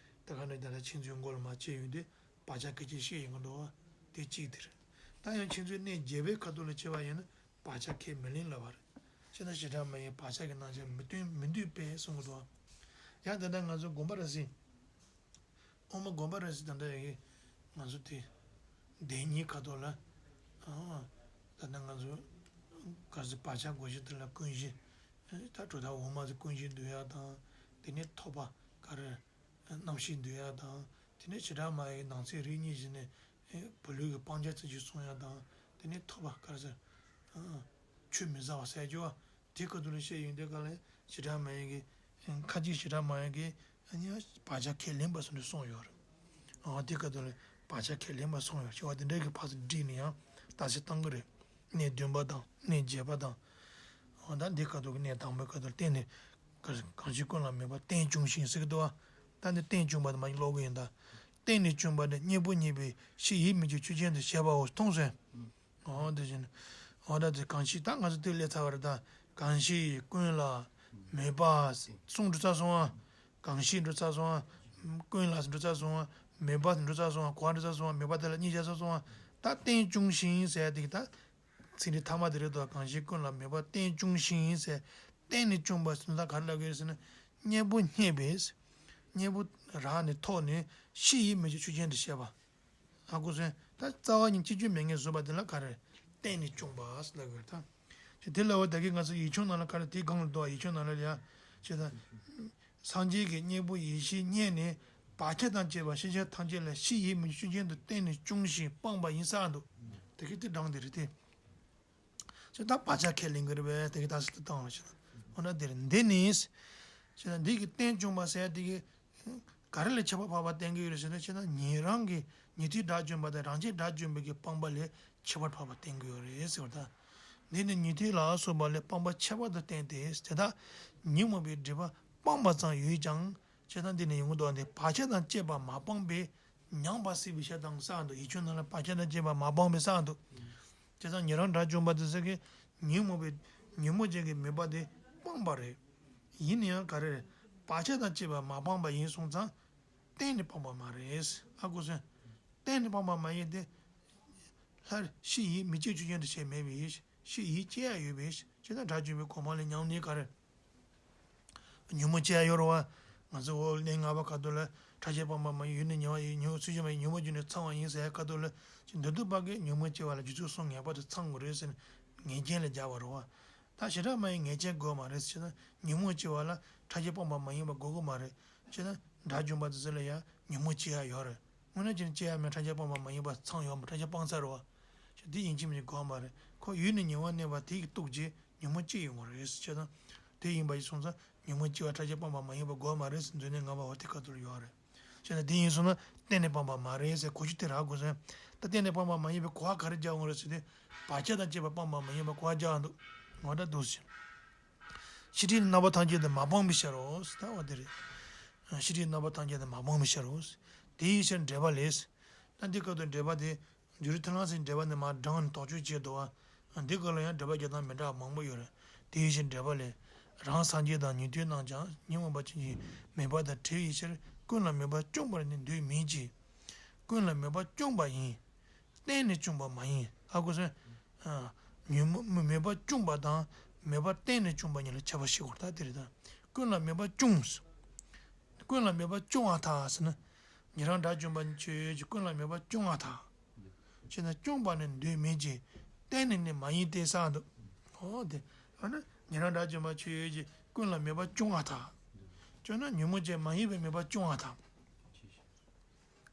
ད་ག་ནས་ད་ལྟ་མཁྱེན་མཛོད་མགོ་ལ་མར་བྱས་ཡོང་དུས་བག་ཆགས་ཁས་ཁྱེད་བཤད་ཡོང་གི་འདུག་བ། དེ་གཅིག་དེ་རེད། ད་ཡང་མཁྱེན་མཛོད་གནས་བརྒྱད་པའི་ཁ་ཐུག་ལ་བྱས་པ་ཡིན་ན་བག་ཆགས་ཁས་མི་ལེན་ལབ་པ་རེད། ཇི་ལྟར་བྱེ་བྲག་སྨྲ་བ་ཡིན་གྱི་བག་ཆགས་ཀྱི་རྣམ་གཞག་མི་སྟོན་མི་འདོད་པས་གསུང་གི་འདུག་བ། ཡང་ད་ལྟ་ང་ཚོ་དགོངས་པ་རབ་གསལ། དབུ་མ་དགོངས་པ་རབ་གསལ་ད་ལྟ་ཡི་གེ་ང་ཚོ་དེ་བདེན་གཉིས་ཁ་ཐུག་ལ། ཨ། ད་ལྟ་ང་ཚོ་ག་ཚོད་བག་ཆགས་བསྒོམ་གཞི་དེ་ལ་ཀུན་གཞི། ད་གྲུབ་མཐའ་འོག་མ་ཚོ་ཀུན་གཞི་འདོད་ཡག་དང་། དེ་ནས་ཐོབ་པ་ག་རེ། རྣམ་ཤེས་འདོད་ཡག་དང་། དེ་ནས་བྱེ་བྲག་སྨྲ་བའི་ནང་ཚན་རིགས་གཉིས་བཞི་ནས། བུ་ལོན་གྱི་སྤང་བྱ་ཚིག་གཅིག་གསུང་ཡག་དང་། དེ་ནས་ཐོབ་པ་ག་རེ་ཟེར། ཆུད་མི་ཟ་བ་ཟེར་རྒྱུ་བ། དེ་ཁ་ཐུག་ལ་བཤད་ཡོང་དུས་ག་ལ་བྱེ་བྲག་སྨྲ་བ་ཡིན་གྱི། ཁ་ཅིག་བྱེ་བྲག་སྨྲ་བ་ཡིན་གྱི། བག་ཆགས་ཁས་ལེན་པ་སོགས་འདི་གསུངས་ཡོད་རེད། ཨ་དེ་ཁ་ཐུག་ལ་བག་ཆགས་ཁས་ལེན་པ་གསུངས་ཡོད་རེད། བྱ་བ་དེ་འདྲ་གི་ཕར་ཚུར་བསྒྲིགས་ནས་ཡང་ལྟ་ཚུལ་བཏང་གི་རེད། གནས་བདུན་པ་དང་གནས་བརྒྱད་པ་དང་། ཨ་ད་འདི་ཁ་ཐུག་གི་གནས་དང་པོའི་ཁ་ཐུག་ལ་བརྟེན་ནས། གང་ཞིག་ཀུན་ལ་མེད་པར་བརྟེན་བསྐྱུངས་ཤིང་ཟེར་གི་འདུག་བ། ད་འདི་བརྟེན་བསྐྱུངས་པ་དེ་མ་ཡིན་ཀློག་གི་ཡིན་ད། བརྟེན་ནས་བསྐྱུངས་པ་ནི་གཉེན་པོ་རྙེད་པའི་ཕྱིས་ཡིད་མི་བྱེད་ཆོས་ཅན་དུ་བྱེད་པའོ་མཐོང་ཟེར། ཨོ་དེ་བཞིན། ཨོ་ད་དེ་གང་ཞིག་ད་ང་ཚོ་དེ་སླེབས་ཚར་བ་རེད་ད། གང་ཞིག་ཀུན་ལ་མེད་པ་གསུང་འགྲོ་ཚར་སོང་ཨ། གང་ཞིག་འགྲོ་ཚར་སོང་ཨ། ཀུན་ལ་འགྲོ་ཚར་སོང་ཨ། མེད་པ་འགྲོ་ཚར་སོང་ཨ། གོ་བ་འགྲོ་ཚར་སོང་ཨ། མེད་པ་དེ་ལ་གཉིས་བྱས་ཚར་སོང་ཨ། ད་བརྟེན་བསྐྱུངས་ཤིང་ཟེར་དེ་གི་ད། ཚིག་འདི་ཐ་མ་དེ་རེད་དོ། གང་ཞིག་ཀུན་ལ་མེད་པར་བརྟེན་བསྐྱུངས་ཤིང་ཟེར། བརྟེན་ནས་བསྐྱུངས་པ་ཟེར་ན་ད་ག་རེ་ལབ་ཀྱི་ཡོད་ཟེར་ན། གཉེན་པོ་རྙེད་པས། གཉེན་པོ་རག་ནས་ཐོབ་ནས་ཕྱིས་ཡིད་མི་བྱེད་ཆོས་ཅན་དུ་བྱེད་པ། ཧ་གོ་སོང་། ད་རྩ་བ་ཉིད་གཅིག་གྱུར་མེད་ངེས་བཟོད་པ་དེ་ལ་ག་རེ། བརྟེན་ནས་བསྐྱུངས་པ་ཟེར་ལབ་ཀྱི་ཡོད་ད། དེ་ལ་བ་ད་གིན་ང་ཚོ་ཡིག་ཆུང་ནང་ལ་ག་རེ་དེའི་སྒང་ལ་འདུག་ཡིག་ཆུང་ནང་ལ་ཡ། ཅེས་དང་། སངས་རྒྱས་ཀྱི་སྙིང་པོ་ཡེ་ཤེས་བརྙེས་ནས་བག་ཆགས་དང་བཅས་པ་ཤེས་བྱ་ཐམས་ཅད་ལ་ཤེས་ཡིན་མིན་ཤུགས་ཅན་དུ་བརྟེན་ནས་བྱུང་ཞིང་སྤངས་པ་ཡིན་ས་འདུག་དེ་གི་དེ་སྒང་དེ་རེད་དེ། ཅེས་ད་བག་ཆགས་ཁས་ལེན་གི་རེད་པས་དེ་གི་ད་སི་ཏུ་བཏང་བ་ཞིག་འོ་ན་དེ་རེད་འདི་ནི། ཅེས་ད་འདི་གི་རྟེན་བྱུང་བ་ཟེར་དེ་གི་ག་རེ་ལས་ཁྱད་པར་འཕགས་པ་བསྟན་གྱི་ཡོད་རེད་ཟེར་ན། ཅེས་ན་ཉན་རང་གི་ཉན་ཐོས་དགྲ་བཅོམ་པ་དང་རང་ཆས་དགྲ་བཅོམ་པའི་གི་སྤངས་པ་ལས་ཁྱད་པར་འཕགས་པ་བསྟན་གྱི་ཡོད་རེད་ཟེར་བ་དང་། འདི་ནི་ཉན་ཐོས་ལ་སོགས་པ་ལས་སྤངས་པ་ཁྱད་པར་དུ་བསྟན་ཏེ། དེ་དག་ཉོན་མོངས་པའི་སྒྲིབ་པ་སྤངས་པ་ཙམ་ཡོད་ཀྱང་། ཅེས་ན་འདི་ནི་ཡོང་གི་འདུག་འདི་བག་ཆགས་དང་བཅས་པ་མ་སྤངས་པས་མྱངས་པ་སྲིད་པའི་ཕྱིར་དང་ས་འདུག་ཡིག་ཆུང་ནང་ལ་བག་ཆགས་དང་བཅས་པ་མ་སྤངས་པའི་ས་འདུག་བྱས་ཙང་ཉན་རང་དགྲ་བཅོམ་པ་དེ་ཚོ་གིས་ཉོན་མོངས་པའི་ཉོན་མོངས་ཅན་གྱི་མོས་པ་དེ་སྤངས་པ་རེད། ཡིན་ན་ཡང་ག་རེ་རེད། བག་ཆགས་དང་བཅས་པ་མ་སྤངས་པ་ཡིན་སོང་ཙང་གཏན་ནས་སྤངས་པ་མ་རེད། ཨ་ཁུ་སོན། གཏན་ནས་སྤངས་པ་མ་ཡིན་ཏེ། སླར་ཤི་ཡིས་མི་སྐྱེ་ཆོས་ཅན་དུ་བྱས་མེད་པས། ཤི་ཡིས་སྐྱེ་ཡ་ཡོད་པས། ཅེས་དང་དགྲ་བཅོམ་པའི་གོ་འཕང་ལས་མྱངས་ནས་ག་རེ། ཉོན་མོངས་སྐྱེ་ཡ་ཡོད་རེད་བ། ང་ཚོ་འོ་གནས་ལྔ་པ་ཁ་ཐུག་ལ་ཕྲ་ཕྱིན་སྤངས་པ་མ་ཡིན་ཡུལ་ནི་ཉེ་བ་ཡིན་ཉོན་ཚུལ་བཞིན་མ་ཡིན་ཉོན་མོངས་རྒྱུ་ནི་ཚང་བ་ཡིན་ཟེར་ཡ་ཁ་ཐུག་ལ། ཅི་འདོད་དུ་བག་གི་ཉོན་མོངས་སྐྱེ་བ་ལ་རྒྱུ་ཚུལ་གསུམ་ངེས་པར་དུ་ཚང་དགོས་རེད་ཟེར་ནས་ངེས་ཅན་ལ་སྦྱར་བ་རེད་བ། ད་བྱེ་བྲག་སྨྲ་བའི་ངེས་ཅན་དགོས་མ་རེད་ཟེར་ན་ཉོན་མོངས་སྐྱེ་བ་ལ་ཕྲ་ཕྱིན་སྤངས་པ་མ་ཡིན་པ་དགོས་ཀྱི་མ་རེད། བྱས་ན་དགྲ་བཅོམ་པ་དེ་ཚོ་ལ་ཡང་ཉོན་མོངས་སྐྱེ་ཡ་ཡོད་རེད། དངོས་གནས་ཅན་སྐྱེ་ཡ་མེད་ཕྲ་ཕྱིན་སྤངས་པ་མ་ཡིན་པ་ཚང་ཡོད་མ་ཕྲ་ཕྱིན་སྤངས་ཚར་རེད་བ། ཅི་དེ་ཡིན་གཅིག་མིན་གཅིག་དགོས་མ་རེད། ཁོ་ཡུལ་ནི་ཉེ་བར་གནས་པ་དེ་གི་སྟོབས་ཀྱིས་ཉོན་མོངས་སྐྱེ་ཡོང་བ་རེད་ཟེར་བྱས་ཙང་། དེ་ཡིན་པ་ཡིན་སོང་ཙང་ཉོན་མོངས་སྐྱེ་བ་ཕྲ་ཕྱིན་སྤངས་པ་མ་ཡིན་པ་དགོས་མ་རེད་ཟེར་མཛོད་གནས་ལྔ་པ་འོ་དེ་ཁ་ཐུག་ལ་ཡོད་རེད། བྱས་ན་དེ་ཡིན་སོང་ན་གཏན་ནས་སྤངས་པ་མ་རེད་ཟེར་གོ་རྒྱུ་དེ་རག་དགོས་ཟེར། ད་གཏན་ནས་སྤངས་པ་མ་ཡིན་པའི་གོ་བ་ག་རེ་རྒྱག་འོང་རེད་ཟེར་ཏེ། བག་ཆགས་དང་བཅས་པ་སྤངས་པ་མ་ཡིན་པ་གོ་བ་རྒྱག་འདུག་ངོ་ད་འདུག་ཟེར། ཤི་ཁྲིད་རྣམ་པ་ཐམས་ཅད་དུ་མ་སྤངས་པའི་ཕྱིར་རོ་ཟེར་ད་འོ་དེ་རེད། ཤི་ཁྲིད་རྣམ་པ་ཐམས་ཅད་དུ་མ་སྤངས་པའི་ཕྱིར་རོ། དེའི་ཕྱིར་འགྲེལ་པ་ལས། ད་འདི་སྐབས་དུ་འགྲེལ་པ་དེ། འཇུ་རིག་ཐིག་ལེ་ཟེར་འགྲེལ་པ་ནི་མར་དྲངས་ནས་དོགས་གཅོད་བྱས་འདུག་བ། འདི་སྐབས་ལ་ཡང་འགྲེལ་པ་རྒྱག་སྟངས་མི་འདྲ་བ་མང་པོ་ཡོད་རེད། དེའི་ཕྱིར་འགྲེལ་པ་ལས། རང་སངས་རྒྱས་དང་ཉན་ཐོས་རྣམས་ཀྱང་ཉོན་མོངས་པ་ཅན་གྱི་མོས་པ་དང་བྲལ་བའི་ཕྱིར་ཀུན་ལ་མོས་པ་སྐྱོང་བར་ནི་འདོད་མིན་གྱི། ཀུན་ལ་མོས་པ་སྐྱོང་བ་ཡིན། གཏན་ནས་སྐྱོང་བ་མ་ཡིན། ཧ་གོ་སོང་། ཨ། ཉོན་མོངས་མོས་པ་སྐྱོང་བ་དང་མོས་པ་གཏན་ནས་སྐྱོང་བ་གཉིས་ལ་ཁྱད་པར་ཤེས་དགོས་ད་དེ་རེད་ད། ཀུན་ལ་མོས་པ་སྐྱོང་། ཀུན་ལ་མོས་པ་སྐྱོང་བར་ཐལ་ཟེར་ན། ཉན་རང་དགྲ་བཅོམ་པ་ཁྱོད་ཀྱིས་ཀུན་ལ་མོས་པ་སྐྱོང་བར་ཐལ། བྱས་ན་སྐྱོང་བར་ནི་འདོད་མིན་གྱི། གཏན་ནས་ནི་མ་ཡིན་ཏེ་ཟེར་འདུག་འོ་དེ། འོ་ན་ཉན་རང་དགྲ་བཅོམ་པ་ཁྱོད་ཀྱིས་ཀུན་ལ་མོས་པ་སྐྱོང་བར་ཐལ། སྐྱོང་ན་ཉོན་མོངས་ཅན་མ་ཡིན་པའི་མོས་པ་སྐྱོང་བར་ཐལ།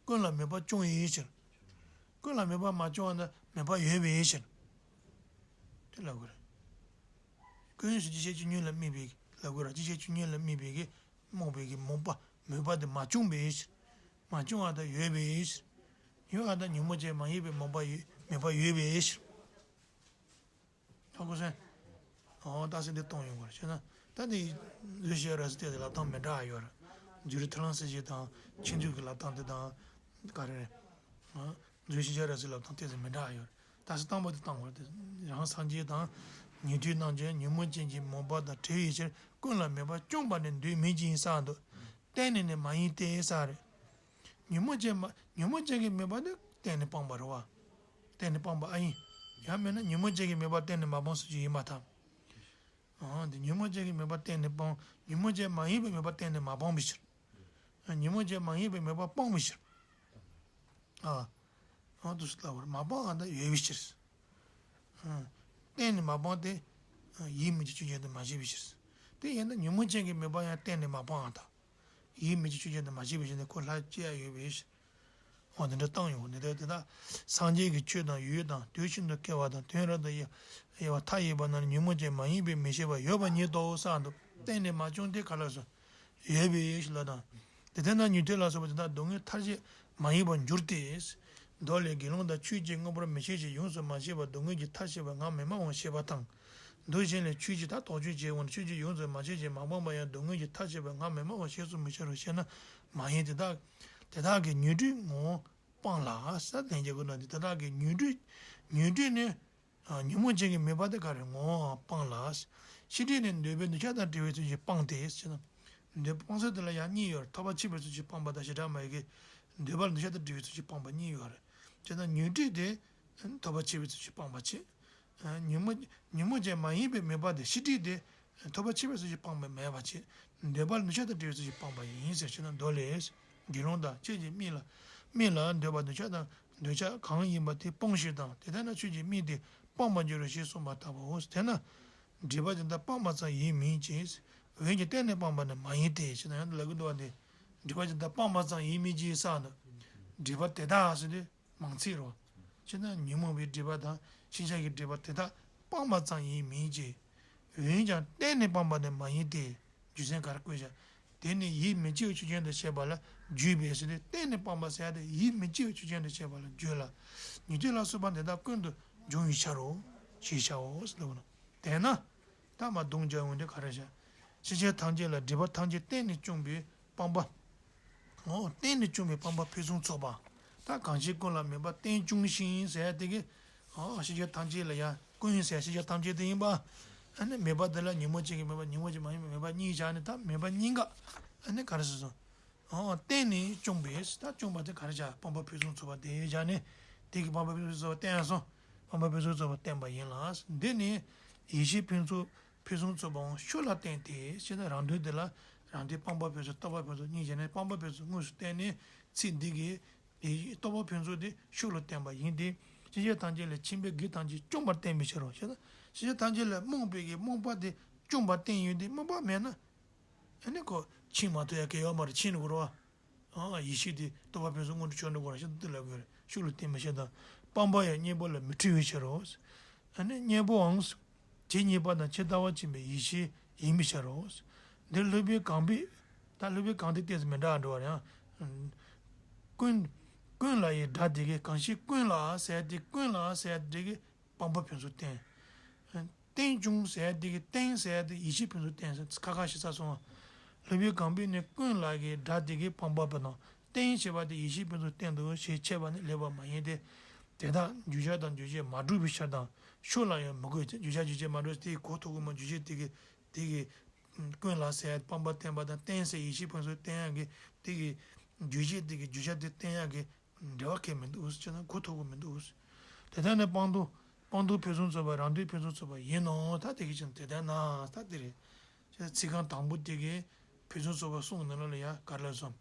ཀུན་ལ་མོས་པ་སྐྱོང་བའི་ཕྱིར། ཀུན་ལ་མོས་པ་མ་སྐྱོང་བ་ན་མོས་པ་ཡོད་པའི་ཕྱིར། དེ་ལབ་དགོས་རེད། ཀུན་སུ་ཅི་བྱེད་ཆོས་ཉིད་ལ་དམིགས་པའི་ལབ་དགོས་རེད། ཅི་བྱེད་ཆོས་ཉིད་ལ་དམིགས་པའི་གི་རྨོངས་པའི་གི་རྨོངས་པ་མོས་པ་དེ་མ་བྱུང་བའི་ཕྱིར། མ་བྱུང་བ་དང་ཡོད་པའི་ཕྱིར། ཡོད་པ་དང་ཉོན་མོངས་ཅན་མ་ཡིན་པའི་རྨོངས་པ་ཡོད་མོས་པ་ཡོད་པའི་ཕྱིར། ཧ་གོ་སོང་། འོ་རྟགས་གསལ་འདི་གཏོང་ཡོང་དགོས་རེད་ཤེས་ན། ད་འདི་འཛུལ་ཞིག་ར་སི་ཏེ་ལབ་སྟངས་མི་འདྲ་ཡོད་རེད། འཇུ་རིག་ཐིག་ལེ་ཟེར་ཞིག་དང་ཆེད་འཛུགས་ཀྱི་ལབ་སྟངས་དེ་དང་། ག་རེ་རེད། འཛུལ་ཞིག་ར་སི་ལབ་སྟངས་དེ་ཚོ་མི་འདྲ་ཡོད་རེད། རྟགས་གསལ་དང་པོ་དེ་གཏོང་དགོས་རེད། རང་སངས་རྒྱས་དང་ཉན་ཐོས་རྣམས་ཀྱང་ཉོན་མོངས་ཅན་གྱི་རྨོངས་པ་དང་བྲལ་བའི་ཕྱིར་ཀུན་ལ་མོས་པ་སྐྱོང་བར་ནི་འདོད་མིན་གྱི་ཟེར་འདུག་གཏན་ནས་ནི་མ་ཡིན་ཏེ་ཟེར་རེད། ཉོན་མོངས་ཅན་མ་ཉོན་མོངས་ཅན་གྱི་མོས་པ་ནི་གཏན་ནས་སྤངས་པ་རེད་བ། གཏན་ནས་སྤངས་པ་ཨ་ཡིན། ཡང་མིན་ན་ཉོན་མོངས་ཅན་གྱི་མོས་པ་གཏན་ནས་མ་སྤངས་ཟེར་རྒྱུ་ཡིན་མ་ཐག་ཨང་། འདི་ཉོན་མོངས་ཅན་གྱི་མོས་པ་གཏན་ནས་སྤངས། ཉོན་མོངས་ཅན་མ་ཡིན་པའི་མོས་པ་གཏན་ནས་མ་སྤངས་པའི་ཕྱིར། ཉོན་མོངས་ཅན་མ་ཡིན་པའི་མོས་པ་སྤངས་པའི་ཕྱིར། ཨ། ཨང་དུ་སུ་ལ་བར་མ་སྤངས་ཨ་ད་ཡོད་པའི་ཕྱིར། ཨང་། གཏན་ནས་མ་སྤངས་ཏེ། ཡིད་མི་བྱེད་ཆོས་ཅན་དུ་མ་སྐྱེས་པའི་ཕྱིར། དེ་ཡིན་ན་ཉོན་མོངས་ཅན་གྱི་མོས་པ་ཡང་གཏན་ནས་མ་སྤངས་ཨ་ད། ཡིད་མི་བྱེད་ཆོས་ཅན་དུ་མ་སྐྱེས་པའི་ཕྱིར་ནི་ཁོ་ལྷར་སྐྱེ་ཡ་ཡོད་པའི་ཕྱིར། འོ་དེ་འདྲ་བཏང་ཡོང་། དེ་ལྟར་དེ་དག་སངས་རྒྱས་ཀྱི་ཆོས་དང་ཡུལ་དང་དུས་ཤིན་ཏུ་སྐྱེ་བ་དང་དོན་རབ་ཏུ་དབྱེ་བ་མཐའ་ཡས་པ་རྣམས་ཉོན་མོངས་ཅན་མ་ཡིན་པའི་མི་ཤེས་པ་ཡོད་པ་ཉིད་དོ་ཟེར་འདུག་གཏན་ནས་མ་བྱུང་སྟེ་ག་ལ་སོ། ཡོད་པའི་ཕྱིར་ལ་དང་། དེ་ལྟར་ན་ཉན་ཐོས་ལ་སོགས་པ་དེ་དག་སྡུག་བསྔལ་ཐར་བྱེད་མ་ཡིན་པར་འགྱུར་ཏེ། མདོ་ལས་དགེ་སློང་དག་ཆོས་ཀྱིས་དངོས་པོར་མི་ཤེས་ཤིང་ཡོངས་སུ་མ་ཤེས་པར་སྡུག་བསྔལ་གྱི་མཐར་ཕྱིན་པ་སྔར་མི་སྨྲ་བར་བཤད་པ་དང་། མདོ་གཞན་ལས་ཆོས་ཀྱིས་ད་དོགས་གཅོད་བྱེད་འོང་ན་ཆོས་ཀྱིས་ཡོངས་སུ་མ་ཤེས་ཤིང་མ་སྤངས་པ་ཡང་སྡུག་བསྔལ་གྱི་མཐར་ཕྱིན་པ་སྔར་མི་སྨྲ་བར་བཤད་སོ་མི་ཤེས་རོ་ཞེ་ན། མ་ཡིན་དེ་དག་དེ་དག་གི་ཉོན་སྒྲིབ་ངོ་བོ་སྤངས་ལ་ཟེར་ལན་རྒྱག་དགོས་ན་དེ་དག་གི་ཉོན་སྒྲིབ་ཉོན་སྒྲིབ་ནི། ཉོན་མོངས་ཅན་གྱི་མོས་པ་དེ་ག་རེ་ངོ་བོ་སྤངས་ལ། ཤེས་སྒྲིབ་ནི་འདོད་པའི་འདོད་ཆགས་དང་བྲལ་བའི་ཚུལ་གྱིས་སྤངས་ཏེ་ཟེར་ན། འདོད་པ་སྤངས་ཚུལ་དེ་ལ་ཡང་གཉིས་ཡོད་རེད། ཐོབ་པ་ཆེས་པའི་ཚུལ་གྱིས་སྤངས་པ་དང་བྱེ་བྲག་སྨྲ་བའི་གི་འདོད་པ་ལ་འདོད་ཆགས་དང་བྲལ་བའི་ཚུལ་གྱིས་སྤངས་པ་གཉིས་ཡོད་རེད། བྱས་ན་ཉོན་སྒྲིབ་དེ་ཐོབ་པ་ཆེས་པའི་ཚུལ་གྱིས་སྤངས་པ་བྱས། ཉོན་མོངས་ཉོན་མོངས་ཅན་མ་ཡིན་པའི་མོས་པ་དེ་ཤེས་སྒྲིབ་དེ་ཐོབ་པ་ཆེས་པའི་ཚུལ་གྱིས་སྤངས་པ་མེད་པ་བྱས། འདོད་པ་ལ་འདོད་ཆགས་དང་བྲལ་བའི་ཚུལ་གྱིས་སྤངས་པ་ཡིན་ཟེར་བྱས་ན་མདོ་ལས། དགེ་སློང་དག་ཁྱེད་ཀྱི་མིག་ལ་མིག་ལ་འདོད་པ་འདོད་ཆགས་དང་འདོད་ཆགས་གང་ཡིན་པ་དེ་སྤོང་ཕྱིར་དང་དེ་ལྟར་ན་ཁྱོད་ཀྱི་མིག་དེ་ སྤངས་པར་འགྱུར་རོ་ཞེས་གསུངས་པ་ལྟ་བུའོ། དེས་ན། སྒྲིབ་པ་དེ་དག་སྤངས་པ་ཙམ་ཡིན་མིན་གྱི། འོན་ཀྱང་གཏན་ནས་སྤངས་པ་ནི་མ་ཡིན་ཏེ་ཞེས་ན་ཡང་ལབ་ཀྱི་འདུག་བ། འདི་སྒྲིབ་པ་དེ་དག་སྤངས་པ་ཙམ་ཡིན་མིན་གྱི་ས་ན། སྒྲིབ་པ་དེ་དག་ཟེར་དུས་མང་ཚིག་རོ། ཅེ་ན་ཉོན་མོངས་པའི་སྒྲིབ་པ་དང་ཕྱིན་ཆད་ཀྱི་སྒྲིབ་པ་དེ་དག་སྤངས་པ་ཙམ་ཡིན་མིན་གྱི། འོན་ཀྱང་གཏན་ནས་སྤངས་པ་ནི་མ་ཡིན་ཏེ། རྒྱུ་མཚན་ག་རེ་བཀོད་བཞག་དེ་ནི་ཡིད་མི་བྱེད་པའི་ཆོས་ཅན་དུ་བྱེད་པ་ལ་བརྗོད་པས་ཟེར་ཏེ། གཏན་ནས་སྤངས་པ་ཟེར་ཡ་དེ་ཡིད་མི་བྱེད་པའི་ཆོས་ཅན་དུ་བྱེད་པ་ལ་བརྗོད་ལ། ཉེས་སྤྱོད་ལ་སོགས་པ་འདི་དག་ཀུན་ཏུ་འབྱུང་བའི་ཕྱིར་རོ། ཞེས་བྱའོ་ཟེར་ལབ་ན། དེས་ན། ད་མ་བརྡུང་བྱ་འོན་ཏེ་ག་རེ་བྱ། ཕྱིན་ཆད་ཐམས་ཅད་ལ་སྒྲིབ་པ་ཐམས་ཅད་གཏན་ནས་བཅོམ་པའི་སྤངས་པ། འོ་གཏན་ནས་བཅོམ་པའི་སྤངས་པ་ཕུན་སུམ་ཚོགས་པ། ད་གང་ཞིག་ཀུན་ལ་མེད་པ་གཏན་བཅོམ་ཞིང་ཟེར་ཡ་དེ་གི། འོ་ཕྱིན་ཆད་ཐམས་ཅད་ལ་ཡང་ཀུན་ཟེར་ཕྱིན་ཆད་ཐམས་ཅད་དེ་ཡིན་པ། ཨ་ནི་མེད་པ་དེ་ལ་ཉོན་མོངས་ཅན་གྱི་མེད་པ་ཉོན་མོངས་ཅན་མ་ཡིན་པའི་མེད་པ་གཉིས་བཞག་ནས་ད་མེད་པ་གཉིས་ཀ། ཨ་ནི་ག་རེ་ཟེར་སོང་། འོ་གཏན་ནས་བཅོམ་པས། ད་བཅོམ་པ་དེ་ག་རེ་བྱ། སྤངས་པ་ཕུན་སུམ་ཚོགས་པ་དེ་བཞག་ནས། དེ་གི་སྤངས་པ་ཕུན་སུམ་ཚོགས་པ་བསྟན་སོང་། སྤངས་པ་ཕུན་སུམ་ཚོགས་པ་བསྟན་པ་ཡིན་ལ། འདི་ནི་ཡེ་ཤེས་ཕུན་ཚོགས། ཕུན་སུམ་ཚོགས་པའང་ཤུགས་ལ་བསྟན་ཏེ་ཞེ་ན། རང་དོན་དེ་ལ་རང་དོན་སྤངས་པ་ཕུན་ཚོགས། རྟོགས་པ་ཕུན་ཚོགས་གཉིས་བྱས་ནས་སྤངས་པ་ཕུན་ཚོགས་དངོས་སུ་བསྟན་ནས། ཚིག་འདི་གིས་ཡེ་རྟོགས་པ་ཕུན་ཚོགས་དེ་ཤུགས་ལ་བསྟན་པ་ཡིན་ཏེ། ཕྱིན་ཆད་ཐམས་ཅད་ལས་ཁྱིམ་པའི་དགེ་ཐམས་ཅད་བཅོམ་པར་བསྟན་པའི་ཕྱིར་རོ་ཞེ་ན། ཕྱིན་ཆད་ཐམས་ཅད་ལས་རྨོངས་པའི་གི་རྨོངས་པ་དེ་བཅོམ་པར་བསྟན་ཡོད་དེ། རྨོངས་པ་མེད་ན། ཨ་ནི་ཁོ་ཕྱིན་མ་ཐུབ་ཡ་གལ་ཡོད་མ་རེད། ཕྱིན་འགྲོ་གི་རེད་བ། ཨ་ཡེ་ཤེས་དེ་རྟོགས་པ་ཕུན་སུམ་དངོས་གྲུབ་མཆོག་འགྲུབ་གོ་ར་ཤེས་དེ་ལ་དགོས་རེད། ཤུགས་ལ་བསྟན་པའི་ཕྱིར་དང་། སྤངས་པ་ཡང་གཉེན་པོ་ལ་མི་འཁྲི་བའི་ཕྱིར་རོ། ཨ་ནི་གཉེན་པོའང་ཇི་སྙེད་པ་དང་ཇི་ལྟ་བ་ཅན་པའི་ཡེ་ཤེས་ཡིན་པའི་ཕྱིར་རོ། འདིར་སློབ་དཔོན་གང་པོས། ད་སློབ་དཔོན་གང་དེ་ཏོག་ཙམ་མི་འདྲ་བ་འགྲོ་བ་རེད་ཨང་། ཀུན། ཀུན་ལ་ཡི་སྒྲ་དེ་གིས་གང་ཞིག་ཀུན་ལ་ཟེར་དེ་ཀུན་ལ་ཟེར་དེ་གིས་སྤངས་པ་ཕུན་སུམ་བསྟན། གཏན་བཅོམ་ཟེར་དེ་གི་གཏན་ཟེར་དེ་ཡེ་ཤེས་ཕུན་སུམ་བསྟན་ཟེར་ཁ་ཁ་ཞིག་ས་སོང་། སློབ་དཔོན་གང་པོས་ནི་ཀུན་ལ་གི་སྒྲ་དེ་གི་སྤངས་པ་པ་དང་གཏན་ཞེས་པ་དེ་ཡེ་ཤེས་ཕུན་སུམ་བསྟན་ཏོ་ཞེས་འཆད་པ་ནི་ལེགས་པ་མ་ཡིན་ཏེ། དེ་དག་བརྗོད་བྱ་དང་རྗོད་བྱེད་མ་གྲུབ་པའི་ཕྱིར་དང་ཤུགས་ལ་ཡང་མི་དགོས་ཏེ། བརྗོད་བྱ་རྗོད་བྱེད་མ་གྲུབ་དེ་གོ་ཐུབ་ཀྱི་མ། རྗོད་བྱེད་དེ་གི་དེ་གི་ཀུན་ལ་ཟེར་སྤངས་པ་བསྟན་པ་དང་གཏན་ཟེར་ཡེ་ཤེས་ཕུན་སུམ་བསྟན་ཡག་གི་དེ་གི་རྗོད་བྱེད་དེ་གི་བརྗོད་བྱ་དེ་བསྟན་ཡག་གི་འབྲེལ་བ་གང་ཡང་མི་འདུག་ཅེ་ན་གོ་ཐུབ་ཀྱི་མི་འདུག་དེ་ལྟར་ན་སྤངས་རྟོགས། སྤངས་རྟོགས་ཕུན་སུམ་ཚོགས་པ་རང་དོན་ཕུན་སུམ་ཚོགས་པ་ཡིན་ནོ། ད་དེ་གི་ཕྱིར་དེ་ལྟར་ན་ད་དེ་རེད། ཚིག་རྐང་དང་པོ་དེ་གི་ཕུན་སུམ་ཚོགས་པ་གསུངས་ནས་ལ་ལ་ཡ་ག་རེ་ལབ་སོང་།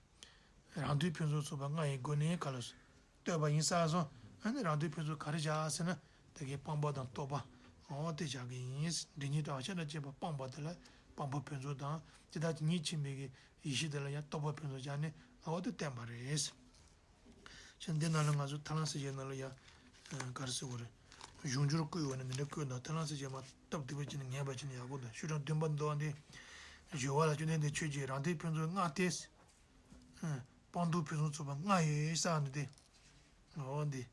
རང་དོན་ཕུན་སུམ་ཚོགས་པ་ལྔ་ཡི་སྒོ་ནས་ག་རེ་ལབ་སོང་། བསྟོད་པ་ཡིན་ས་སོང་། ཨ་ནི་རང་དོན་ཕུན་སུམ་ག་རེ་བྱ་ཟེར་ན། དེ་གི་སྤངས་པ་དང་རྟོགས་པ། འོ་དེ་བྱ་གི་ཡིན། འདི་གཉིས་དྲག་ཤ་ན་བཅས་པ་སྤངས་པ་དེ་ལ་སྤངས་པ་ཕུན་སུམ་དང་དེ་དག་གི་གཉིས་ཕྱིན་པའི་གི་ཡེ་ཤེས་དེ་ལ་ཡང་རྟོགས་པ་ཕུན་སུམ་བྱ་ནས་འོ་དེ་བསྟན་པ་རེད། ཕྱིན་འདི་ནང་ལ་ང་ཚོ་ཐར་ལམ་གསལ་བྱེད་ནང་ལ་ཡ། ག་རེ་ཟེར་དགོས་རེད། གཞུང་འགྱུར་བཀོད་ཡོད་ན་འདི་འདྲ་བཀོད་དང་ཐར་ལམ་གསལ་བྱེད་མ་སྟབས་བདེ་པོ་བྱས་ནས་ངེས་པ་བྱས་ནས་ཡག་པོ་འདུག་ཤོག་གྲངས་བདུན་པ་འདུག་ཨ་འདི། སྦྱོར་བ་ལ་བཅོམ་ལྡན་འདས་ཆོས་ཀྱི་རང་དོན་ཕུན་སུམ་ལྔ་སྟེ། སྤངས་རྟོགས་ཕུན་སུམ་ཚོགས་པ་ལྔ་ཡོད་ས་འདི་སྟེ། འོ་འདི།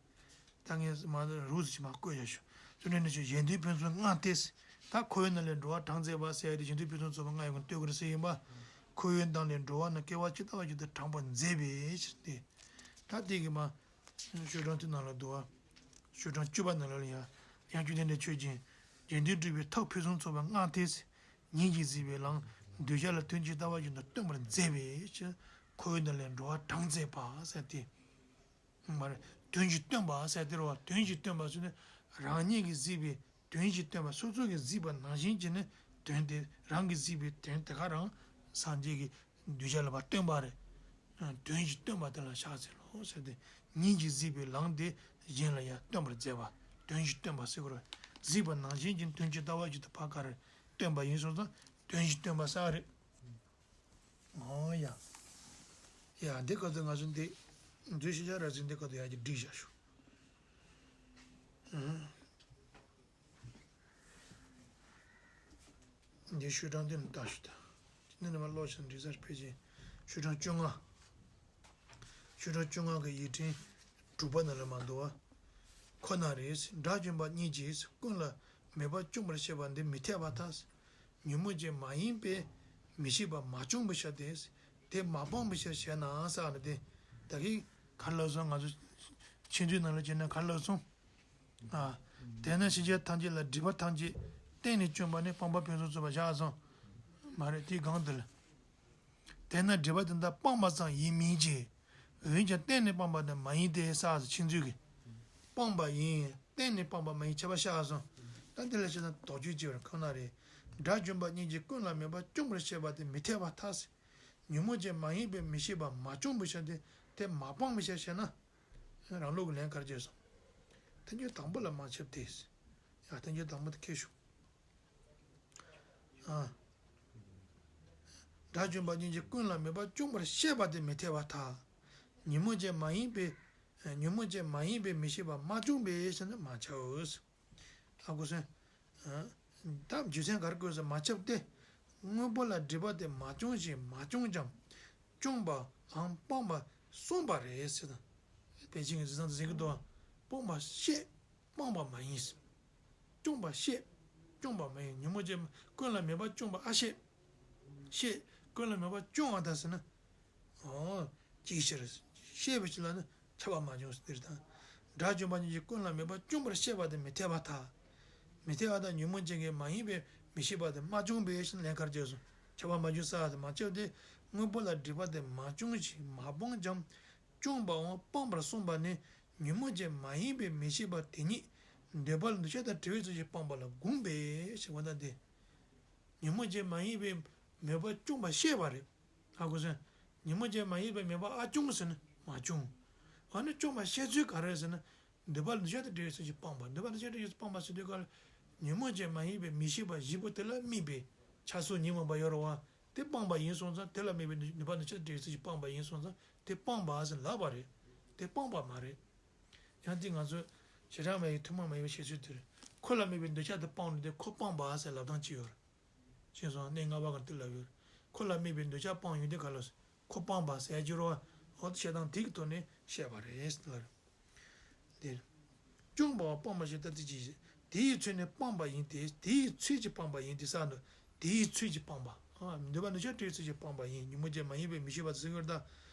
ད་ངས་མ་རུ་ཟིག་མ་བཀོད་ཡ་ཞུ། བཅོམ་ལྡན་འདས་ཆོས་གཞན་དོན་ཕུན་སུམ་ལྔ་སྟེ། ད་འཁོར་བའི་ནང་ལས་འགྲོ་བ་དྲངས་མཛད་པ་ཟེར་ཡ་དེ་གཞན་དོན་ཕུན་སུམ་ཚོགས་པ་ལྔ་ཡོད་ཀྱང་ལྟོས་དགོས་རེད་ཟེར་ཡིན་པ། འཁོར་བའི་ནང་ལས་འགྲོ་བ་རྣམས་སྐྱེ་བ་ཇི་ལྟ་བ་བཞིན་དུ་དྲངས་པར་མཛད་པའི་ཕྱིར་ཏེ། ད་དེ་གི་མ། ཤོག་གྲངས་དེ་ནང་ལ་འདུག་བ། ཤོག་གྲངས་བཅུ་པ་ནང་ལ་ཡང་། ཡང་བཅོམ་ལྡན་འདས་ཆོས་ཀྱི། གཞན་དོན་སྒྲུབ་པའི་ཐབས་ཕུན་སུམ་ཚོགས་པ་ལྔ་སྟེ། ཉིད་ཀྱིས་གཟིགས་པའི་ལམ། གདུལ་བྱ་ལ་དོན་ཇི་ལྟ་བ་བཞིན་དུ་སྟོན་པར་མཛད་པའི་ཕྱིར། འཁོར་བའི་ནང་ལས་འགྲོ་བ་དྲངས་མཛད་པ་ཟེར་ཏེ། མ་རེད། དོན་གྱིས་སྟོན་པ་ཟེར་དེ་རེད་བ། དོན་གྱིས་སྟོན་པ་ཟེར་ནས་རང་ཉིད་ཀྱིས་གཟིགས་པའི་དོན་གྱིས་སྟོན་པ། སོ་སོ་གིས་གཟིགས་པ་ནང་བཞིན་བྱས་ནས་དོན་དེ་རང་གིས་གཟིགས་པའི་དོན་དེ་ག་རང་སངས་རྒྱས་ཀྱིས་གདུལ་བྱ་ལ་ཕར་སྟོན་པ་རེད། དོན་གྱིས་སྟོན་པ་དེ་ལ་ཕྱག་འཚལ་ལོ་ཟེར་ཏེ། ཉིད་ཀྱིས་གཟིགས་པའི་ལམ་དེ་གཞན་ལ་ཡང་སྟོན་པར་མཛད་པ། དོན་གྱིས་སྟོན་པ་ཟེར་དགོས་རེད། གཟིགས་པ་ནང་བཞིན་གྱི་དོན་གྱི་ལྟ་བ་ཅིག་ཏུ་ཕར་ག་རེ་སྟོན་པ་ཡིན་སོང་ཙང་དོན་གྱིས་སྟོན་པ་ཟེར་བ་རེད། ཨོ་ཡ། ཡ་འདི་སྐབས་དུ་ང་ཚོ་འདི། འདི་ཤེས་བྱ་ར་ཟིན་འདི་སྐབས་དུ་ཡ་གི་སྒྲིག་བྱ་ཞུ། འདི་ཤོག་གྲངས་འདི་ནས་ལྟ་ཞུ་ད། འདི་ནས་མར་ཀློག་ཞིང་འབྲི་སར་ཕེབས་ཤིང་། ཤོག་གྲངས་བཅོ་ལྔ། ཤོག་གྲངས་བཅོ་ལྔ་གི་ཡིག་ཕྲེང་དྲུག་པ་ནང་ལ་མར་འདུག་བ། ཁོ་ན་རེ། དགྲ་བཅོམ་པ་གཉིས་ཀྱིས་ཀུན་ལ་མེད་པར་བཅོམ་པར་བཤད་པ་འདི་མི་འཐད་པར་ཐལ། ཉོན་མོངས་ཅན་མ་ཡིན་པས་མི་ཤེས་པ་མ་བཅོམ་པའི་ཕྱིར་ཏེ། དེ་མ་སྤངས་པའི་ཕྱིར་ཞེ་ན་ཟེར་ནས་དེ། ད་གིན་ག་རེ་ལབ་སོང་། ང་ཚོ་ཆོས་འདུལ་ནང་ལ་བྱས་ན་ག་རེ་ལབ་སོང་། ཨ། དེས་ན་ཕྱིན་ཆད་ཐམས་ཅད་ལ་སྒྲིབ་པ་ཐམས་ཅད་གཏན་ནས་བཅོམ་པ་ནི་སྤངས་པ་ཕུན་སུམ་ཚོགས་པ་བཞག་སོང་། མ་རེད་དེའི་སྒང་དེ་ལ། དེས་ན་སྒྲིབ་པ་དེ་དག་སྤངས་པ་ཙམ་ཡིན་མིན་གྱི། འོན་ཀྱང་གཏན་ནས་སྤངས་པ་ནི་མ་ཡིན་ཏེ་ཟེར་ཕྱིན་ཆད་ཀྱི། སྤངས་པ་ཡིན། གཏན་ནས་སྤངས་པ་མ་ཡིན་ཁྱབ་པ་བཞག་སོང་། ད་འདི་ལ་བྱས་ན་དོགས་གཅོད་བྱེད་པར་ཁོ་ན་རེ། དགྲ་བཅོམ་པ་གཉིས་ཀྱིས་ཀུན་ལ་མེད་པར་བཅོམ་པར་བཤད་པ་དེ་མི་འཐད་པར་ཐལ། ཉོན་མོངས་ཅན་མ་ཡིན་པས་མི་ཤེས་པ་མ་བཅོམ་པའི་ཕྱིར་ཏེ། དེ་མ་སྤངས་པའི་ཕྱིར་ཞེ་ན། རང་ལུགས་ཀྱི་ལན་ག་རེ་བྱས་སོང་། ཐལ་འགྱུར་དང་པོ་ལ་མ་ཁྱབ་སྟེ། ཡ་ཐམས་ཅད་དང་པོ་དེ་ཁེལ་ཤོག་ཨ། དགྲ་བཅོམ་པ་ཉིད་ཀྱིས་ཀུན་ལ་མོས་པ་བཅོམ་པར་བཤད་པ་དེ་མི་འཐད་པར་ཐལ། ཉོན་མོངས་ཅན་མ་ཡིན་པའི། ཉོན་མོངས་ཅན་མ་ཡིན་པའི་མི་ཤེས་པ་མ་བཅོམ་པས་ཟེར་ན་མ་ཁྱབ། ཨ་ཁུ་སོན། ད་རྒྱུ་མཚན་ག་རེ་བཀོད་ཟེར་མ་ཁྱབ་སྟེ། དངོས་པོ་ལ་སྒྲིབ་པ་དེ་མ་བཅོམ་ཞིང་མ་བཅོམ་ཀྱང་། བཅོམ་པའམ་སྤངས་པ་གསུངས་པ་རེད་ཟེར་ན། པཎ་ཆེན་གྱི་རྗེས་གསུང་དུ་གཟིགས་ཀྱི་འདུག་སྤངས་པ་བཤད། སྤངས་པ་མ་ཡིན། བཅོམ་པ་བཤད། བཅོམ་པ་མ་ཡིན། ཉོན་མོངས་ཅན་ཀུན་ལ་མོས་པ་བཅོམ་པ་ཨ་བཤད། བཤད། ཀུན་ལ་མོས་པ་བཅོམ་པ་དང་ཟེར་ན། ཨོ། ཅིའི་ཕྱིར། བཤད་པའི་ཕྱིར་ལ་ནི་ཁྱབ་པ་མ་བྱུང་ཟེར་དེར་དང་། དགྲ་བཅོམ་པ་ཉིད་ཀྱིས་ཀུན་ལ་མོས་པ་བཅོམ་པར་བཤད་པ་དེ་མི་འཐད་པར་ཐལ། མི་འཐད་པར་ཐལ། ཉོན་མོངས་ཅན་གྱི་མ་ཡིན་པའི་མི་ཤེས་པ་དེ་མ་བཅོམ་པས་ཟེར་ན་ལན་ག་རེ་བྱས་སོང་། ཁྱབ་པ་མ་བྱུང་ཟེར་བ་དེ་མ་ཁྱབ་སྟེ། དངོས་པོ་ལ་སྒྲིབ་པ་དེ་མ་བཅོམ་ཞིང་མ་སྤངས་ཀྱང་། བཅོམ་པའམ་སྤངས་པར་གསུངས་པ་ནི་ཉོན་མོངས་ཅན་མ་ཡིན་པའི་མི་ཤེས་པ་དེ་ཉིད་འདོད་པ་ལ་འདོད་ཆགས་དང་བྲལ་བའི་ཚུལ་གྱིས་སྤངས་པ་ལ་དགོངས་པས་ཞེས་པ་ལྟར་ཏེ། ཉོན་མོངས་ཅན་མ་ཡིན་པའི་མོས་པ་བཅོམ་པར་བཤད་པ་རེད། ཧ་གོ་སོང་། ཉོན་མོངས་ཅན་མ་ཡིན་པའི་མོས་པ་ཨ་བཅོམ་ཟེར་ན་མ་བཅོམ། ཨ་ནི་བཅོམ་པར་བཤད་ཚུལ་ག་རེ་ཟེར་ན། འདོད་པ་ལ་འདོད་ཆགས་དང་བྲལ་བའི་ཚུལ་གྱིས་སྤངས་པ། འདོད་པ་ལ་འདོད་ཆགས་དང་བྲལ་བའི་ཚུལ་གྱིས་སྤངས་པ་ཟེར་དུས་སྐབས་ལ། ཉོན་མོངས་ཅན་མ་ཡིན་པའི་མི་ཤེས་པ་བཞི་པོ་དེ་ལ་དམིགས་པའི་ཆགས་སོགས་ཉོན་མོངས་པ་ཡོད་རེད་བ། དེ་སྤངས་པ་ཡིན་སོང་ཙང་དེ་ལ་དམིགས་པའི་འདོད་པ་ལ་འདོད་ཆགས་དང་བྲལ་བའི་ཚུལ་གྱིས་སྤངས་པ་ཡིན་སོང་ཙང་དེ་སྤངས་པ་ཟེར་ལབ་པ་རེད། དེ་སྤངས་པ་མ་རེད། ཡང་དེ་ང་ཚོས་བྱེ་བྲག་སྨྲ་བའི་ཐུན་མོང་མ་ཡིན་པའི་བཤད་ཚུལ་དེ་རེད། ཁོ་ལ་དམིགས་པའི་འདོད་ཆགས་དེ་སྤངས་ནས་དེ་ཁོ་སྤངས་པ་ཟེར་ལབ་སྟངས་ཅིག་ཡོད་རེད། ཤེས་སོང་། གནས་ལྔ་པ་གང་དེ་ལབ་ཡོད། ཁོ་ལ་དམིགས་པའི་འདོད་ཆགས་སྤངས་ཡོང་དུས་ག་ལ། ཁོ་སྤངས་པ་ཟེར་རྒྱུ་རོ། འོ་དེ་བཤད་སྟངས་དེ་གི་ཐོག་ནས་བཤད་པ་རེད་ལ། འདིར། བཅོམ་པའམ་སྤངས་པ་ཞེས་ལྟར་ཏེ་ཅི། དེའི་ཚུལ་ནི་སྤངས་པ་ཡིན་ཏེ། དེའི་ཚུལ་གྱིས་སྤངས་པ་ཡིན་ཏེ་ཟེར་འདུག་དེའི་ཚུལ་གྱིས་སྤངས་པ། ཨ་འདོད་པ་འདོད་ཆགས་བྲལ་བའི་ཚུལ་གྱིས་སྤངས་པ་ཡིན། ཉོན་མོངས་ཅན་མ་ཡིན་པའི་མི་ཤེས་པ་ཟེར་གྱི་རེད་ད།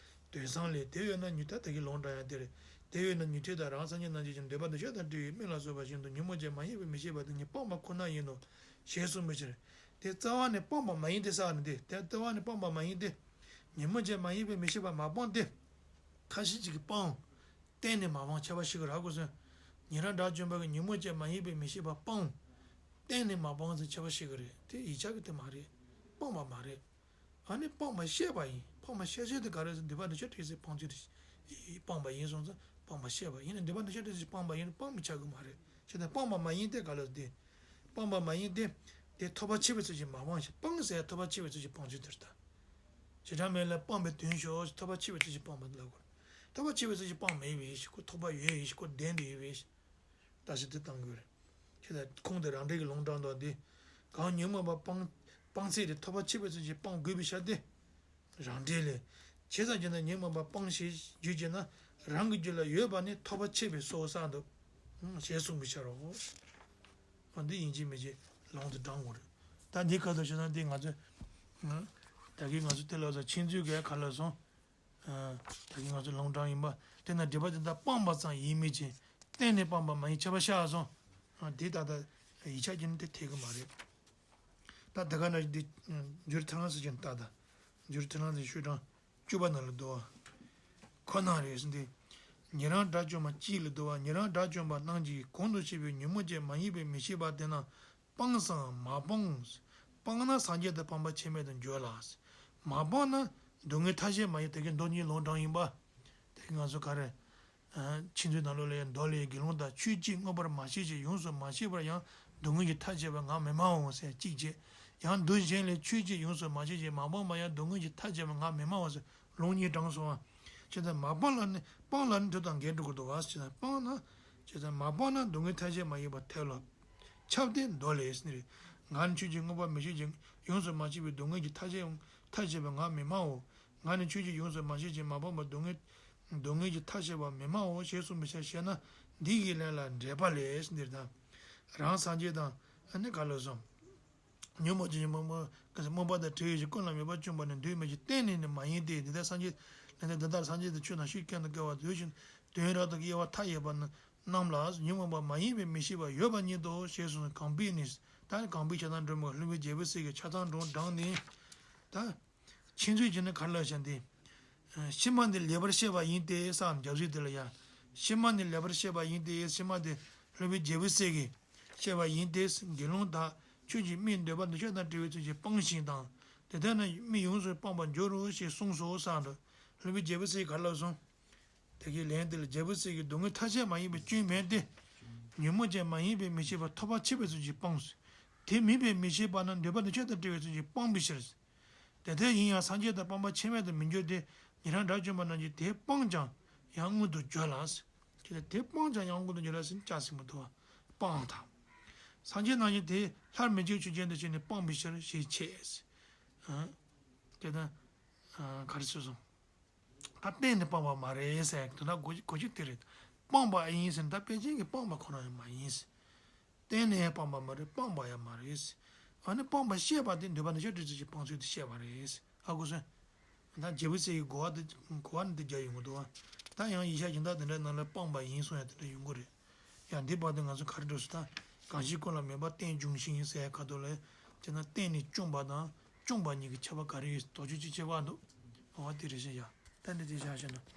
དོན་བཟང་ལས། དེ་ཡོད་ན་ཉོན་ད་དེ་གི་ལུང་དྲངས་ཡང་དེ་རེད། དེ་ཡོད་ན་ཉན་ཐོས་དང་རང་སངས་རྒྱས་རྣམས་ཀྱིས་ཀྱང་འདོད་པ་འདོད་ཆགས་དང་བྲལ་བའི་སྨན་ལ་སོགས་པ་བཞིན་དུ་ཉོན་མོངས་ཅན་མ་ཡིན་པའི་མི་ཤེས་པ་དེ་ཉིད་སྤངས་པ་ཁོ་ན་ཡིན་ནོ། ཞེས་གསུངས་པའི་ཕྱིར། དེ་རྩ་བ་ནས་སྤངས་པ་མ་ཡིན་ཏེ་ཟེར་ནི་དེ། དེ་རྩ་བ་ནས་སྤངས་པ་མ་ཡིན་ཏེ། ཉོན་མོངས་ཅན་མ་ཡིན་པའི་མི་ཤེས་པ་མ་སྤངས་ཏེ། ཁ་ཤས་ཅིག་གིས་སྤངས། གཏན་ནས་མ་སྤངས་ཁྱད་པར་ཕྱེ་གི་རེད་གོ་སོང་། ཉན་རང་དགྲ་བཅོམ་པ་གིས་ཉོན་མོངས་ཅན་མ་ཡིན་པའི་མི་ཤེས་པ་སྤངས། གཏན་ནས་མ་སྤངས་ཟེར་ཁྱད་པར་ཕྱེ་གི་རེད། དེ་ཡིག་ཆ་གི་དེ་མ་རེད། སྤངས་པ་མ་རེད། ཨ་ནི་སྤངས་པ་བཤད་པ་ཡིན། སྤངས་པ་བཤད་ཚུལ་དེ་ག་རེ་ཟེར། འདོད་པ་འདོད་ཆགས་བྲལ་ཚུལ་སྤངས་ཚུལ་དེ་སྤངས་པ་ཡིན་སོང་ཙང་སྤངས་པ་བཤད་པ་ཡིན་ན། འདོད་པ་འདོད་ཆགས་བྲལ་ཚུལ་སྤངས་པ་ཡིན་ན་སྤངས་མི་ཆགས་གི་མ་རེད། བྱས་ཙང་སྤངས་པ་མ་ཡིན་ཏེ་ག་ལ་དེ། སྤངས་པ་མ་ཡིན་ཏེ། དེ་ཐོབ་པ་ཆེ་བའི་ཚུལ་གྱིས་མ་སྤངས་ཤིང་། སྤངས་ཟེར་ཐོབ་པ་ཆེ་བའི་ཚུལ་གྱིས་སྤངས་ཚུལ་དེ་རེད་ད། བྱེ་བྲག་སྨྲ་བ་ལ་སྤངས་པའི་དོན་ཞོག་ཐོབ་པ་ཆེ་བའི་ཚུལ་གྱིས་སྤངས་པ་ལབ་དགོས། ཐོབ་པ་ཆེ་བའི་ཚུལ་གྱིས་སྤངས་མེད་པའི་ཕྱིར། ཁོ་ཐོབ་པ་ཡོད་པའི་ཕྱིར། ཁོ་བདེན་དུ་ཡོད་པའི་ཕྱིར། ད་ཞིབ་ཏུ་བཏང་དགོས་རེད། ཁྱེད་ལ་ཁུངས་དེ་རང་འགྲེལ་གྱི་ལུང་དྲངས་དང་དེ། གང་ཉོན་མོངས་པ་སྤང་སྤང་ཚད་དེ་ཐོབ་པ་ཆེ་བའི་ཚུལ་གྱིས་སྤང་དགོས་པའི་ཕྱིར་ཏེ། རང་འགྲེལ་ལས། བྱས་ཙང་བྱས་ན་ཉོན་མོངས་པ་སྤང་ཞེས་བརྗོད་ཀྱི་ན། རང་གི་རྒྱུད་ལ་ཡོད་པ་ནི་ཐོབ་པ་ཆེ་བའི་སོ་སོ་འདུག་ཞེས་གསུངས་པའི་ཕྱིར་རོ། འོ་འདི་ཡིན་གཅིག་མིན་གཅིག་ལུང་དུ་དྲངས་དགོས་རེད། ད་འདི་ཁ་ཐུག་བྱས་ན་འདི་ང་ཚོས། ད་གིན་ང་ཚོ་དེ་ལ་ཚོ་ཆེད་འཛུགས་གས་ག་ལ་སོང་། ད་གིན་ང་ཚོ་ལུང་དྲངས་ཡིན་པ། དེ་ན་སྒྲིབ་པ་དེ་དག་སྤངས་པ་ཙམ་ཡིན་མིན་གྱི། གཏན་ནས་སྤངས་པ་མ་ཡིན་ཁྱབ་པ་ཤར་སོང་། དེ་ད་ལྟ་ཡིག་ཆ་གྱི་ནི་དེ་འཐད་གི་མ་རེད། ད་དེ་ག་ན་འདི་འགྱུར་ཐལ་ལམ་ཟེར་གྱི་ནི་ད་ལྟ་འགྱུར་ཐལ་ལམ་ཟེར་ཤོག་གྲངས་བཅུ་པ་ནང་ལ་འདུག་བ། ཁོ་ན་རེ་ཟེར་འདི། ཉན་རང་དགྲ་བཅོམ་པ་གཅིག་ལ་འདུག་བ། ཉན་རང་དགྲ་བཅོམ་པ་རྣམས་ཀྱིས་གོང་དུ་བཤད་པའི་ཉོན་མོངས་ཅན་མ་ཡིན་པའི་མི་ཤེས་པ་དེ་རྣམས་སྤངས་སམ་མ་སྤངས། སྤངས་ན་སངས་རྒྱས་དང་ཕམ་པ་ཆེན་མོ་དུ་འགྱུར་ལ། མ་སྤངས་ན་སྡུག་བསྔལ་ཐ་ཤལ་མ་ཡིན། དེ་གའི་མདོ་གཉིས་ལུང་དྲངས་ཡིན་པ། དེ་གའི་ང་ཚོ་ག་རེ། ཕྱི་མཛོད་ནང་ལོགས་ལ་ཡང་མདོ་ལས་དགེ་སློང་དག་ཆོས་གཅིག་མངོན་པར་མ་ཤེས་ཤིང་ཡོངས་སུ་མ་ཤེས་པར་ཡང་སྡུག་བསྔལ་གྱི་མཐའ་བཅད་པ་ངག་མི་སྨྲའོ་ཟེར་གཅིག་བྱས། ཡང་དུ་གཞན་ལས་ཆོས་གཅིག་ཡོངས་སུ་མ་ཤེས་ཤིང་མ་སྤངས་པར་ཡང་སྡུག་བསྔལ་གྱི་མཐའ་བཅད་པ་ངག་མི་སྨྲའོ་ཟེར་ལུང་གཉིས་དྲངས་སོང་བ། བྱས་ཙང་མ་སྤངས་ལ་ནི་སྤངས་ལ་ནི་དུ་དང་འགལ་འགྲོ་གི་འདུག་བ། བྱས་ཙང་སྤངས་ན། བྱས་ཙང་མ་སྤངས་ན་སྡུག་བསྔལ་ཐ་ཤལ་མ་ཡིན་པར་ཐལ་ལོ། ཁྱབ་སྟེ་མདོ་ལས་ཟེར་ནི་རེད། ང་ནི་ཆོས་གཅིག་མངོན་པར་མི་ཤེས་ཤིང་ཡོངས་སུ་མ་ཤེས་པའི་སྡུག་བསྔལ་གྱི་མཐའ་བཅད་མཐའ་བཅད་པ་ངག་མི་སྨྲའོ། ང་ནི་ཆོས་གཅིག་ཡོངས་སུ་མ་ཤེས་ཤིང་མ་སྤངས་པར་སྡུག་བསྔལ་སྡུག་བསྔལ་གྱི་མཐའ་བཅད་པ་མི་སྨྲའོ་ཞེས་གསུངས་པའི་ཕྱིར། བྱས་ན་འདི་ཡི་ལན་ལ་འགྲེལ་པ་ལས་ཟེར་ནི་རེད་ད། རང་སངས་རྒྱས་དང་ཨ་ནི་ག་ལ་སོང་། ཉོན་མོངས་ཅན་གྱི་རྨོངས་པ་རྨོངས་པ་དང་བྲལ་བའི་ཕྱིར་ཀུན་ལ་མོས་པ་བཅོམ་པ་ནི་འདོད་མིན་གྱི་གཏན་ནས་ནི་མ་ཡིན་ཏེ། འདི་ལྟར་སངས་རྒྱས་འདི་ལྟར་སངས་རྒྱས་དང་ཆོས་དང་ཕྱིར་ཀུན་ཏུ་བསྐལ་པ་དུས་ཤིང་དུས་ཡུན་རབ་ཏུ་དབྱེ་བ་མཐའ་ཡས་པ་རྣམས་ལ་ཉོན་མོངས་པ་མ་ཡིན་པའི་མི་ཤེས་པ་ཡོད་པ་ཉིད་དོ་ཞེས་གསུངས། གང་པས་ནི། ད་གང་པའི་ཆ་ཚང་སྒྲོན་མེ་ལྷུན་པོའི་རྒྱལ་པོའི་སྲས་ཀྱི་ཆ་ཚང་སྒྲོན་དྲངས་ནས། ད། ཆེད་འཛུགས་ཀྱི་ནི་ག་ལ་ཞེ་ན། ཕྱི་མ་ནི་ལེགས་པར་བཤད་པ་ཡིན་ཏེ་ཟེར་རྒྱབ་གཟུགས་དེ་ལ་ཡ། ཕྱི་མ་ནི་ལེགས་པར་བཤད་པ་ཡིན་ཏེ། ཕྱི་མ་དེ་ལྷུན་པོའི་རྒྱལ་པོའི་སྲས་ཀྱིས་བཤད་པ་ཡིན་ཏེ། དགེ་སློང་དག་ཁྱོད་ཀྱིས་མིའི་འདོད་པ་འདོད་ཆགས་དང་བྲལ་བའི་ཚུལ་གྱིས་སྤངས་ཤིག་དང་། དེ་ལྟར་ན་མི་ཡོངས་སུ་སྤངས་པར་འགྱུར་རོ་ཞེས་གསུངས་སོ་ཟེར་འདུག་ལྷུན་པོའི་རྒྱལ་པོའི་སྲས་ག་ལ་སོང་། དེ་གའི་ལན་དེ་ལ་རྒྱལ་པོའི་སྲས་ཀྱིས་སྡུག་བསྔལ་ཐ་ཤལ་མ་ཡིན་པའི་སྐྱོན་མེད་དེ། ཉོན་མོངས་ཅན་མ་ཡིན་པའི་མི་ཤེས་པ་ཐོབ་པ་ཆེ་བའི་ཚུལ་གྱིས་སྤངས་སོ། དེ་མིན་པའི་མི་ཤེས་པ་རྣམས་འདོད་པ་འདི་ཆོས་དང་བྲལ་བའི་ཚུལ་གྱིས་སྤངས་པའི་ཕྱིར། དེ་ལྟར་ཡིན་ཡང་སངས་རྒྱས་དང་སྤངས་པ་ཆེན་མོ་དུ་མི་འགྱུར་ཏེ། ཉན་རང་དགྲ་བཅོམ་པ་རྣམས་ཀྱིས་དེ་སྤངས་ཀྱང་ཡང་མངོན་དུ་བརྗོད་ལ། ཁྱེད་ལ་དེ་སྤངས་ཀྱང་ཡང་མངོན་དུ་བརྗོད་ལ་ཟེར་ན་ཅག་ཟིན་པ་འདུག་བ། སྤངས་དང་། སངས་རྒྱས་རྣམས་ཀྱིས་དེ་སླར་མི་འཇིགས་ཆོས་ཅན་དུ་བྱས་ནས་སྤངས་པའི་ཕྱིར་ཞེས་འཆད། ཨ། དེ་ལྟར། ཨ། ག་རེ་ཟེར་སོང་། ད་གཏན་ནས་སྤངས་པ་མ་རེད་ཟེར་དོན་དག་གོ་གོ་རྒྱུ་དེ་རེད། སྤངས་པ་ཡིན་ཟེར་ན་ད་པཎ་ཆེན་གྱིས་སྤངས་པ་ཁོ་ན་ཡང་མ་ཡིན། གཏན་ནས་སྤངས་པ་མ་རེད། སྤངས་པ་ཡང་མ་རེད། ཨ་ནི་སྤངས་པ་བཤད་པ་དེ་འདོད་པ་འདི་ཆོས་བྲལ་ཚུལ་གྱིས་སྤངས་ཚུལ་དེ་བཤད་པ་རེད། ཧ་གོ་སོང་། ད་རྒྱལ་པོ་སྲས་ཀྱི་གོ་བ་དེ་གོ་བ་ནི་དེ་རྒྱག་ཡོང་གི་འདུག་བ། ད་ཡང་ཡིག་ཆ་གཞན་དག་དེ་འདྲའི་ནང་ལ་སྤངས་པ་ཡིན་གསུངས་ཡ་དེ་འདྲ་ཡོང་གི་རེད། ཡང་འདི་བར་དུ་ང་ཚོ་ག་རེ་འགྲོ་སོང་ད། གང་ཞིག་ཀུན་ལ་མོས་པ་རྟེན་འབྱུང་ཞིང་ཟེར་ཡ་ཁ་ཐོག་ལ། དེ་ན་རྟེན་ནི་སྐྱོང་བ་དང་སྐྱོང་བ་གཉིས་ཀྱི་ཁྱད་པར་ག་རེ་ཡོད་དོགས་གཅོད་ཅིག་བྱེད་པ་འདུག་འོ་དེ་རེད་ཤག་ཡ། ད་འདི་དེ་བཞག་བཞག་ན།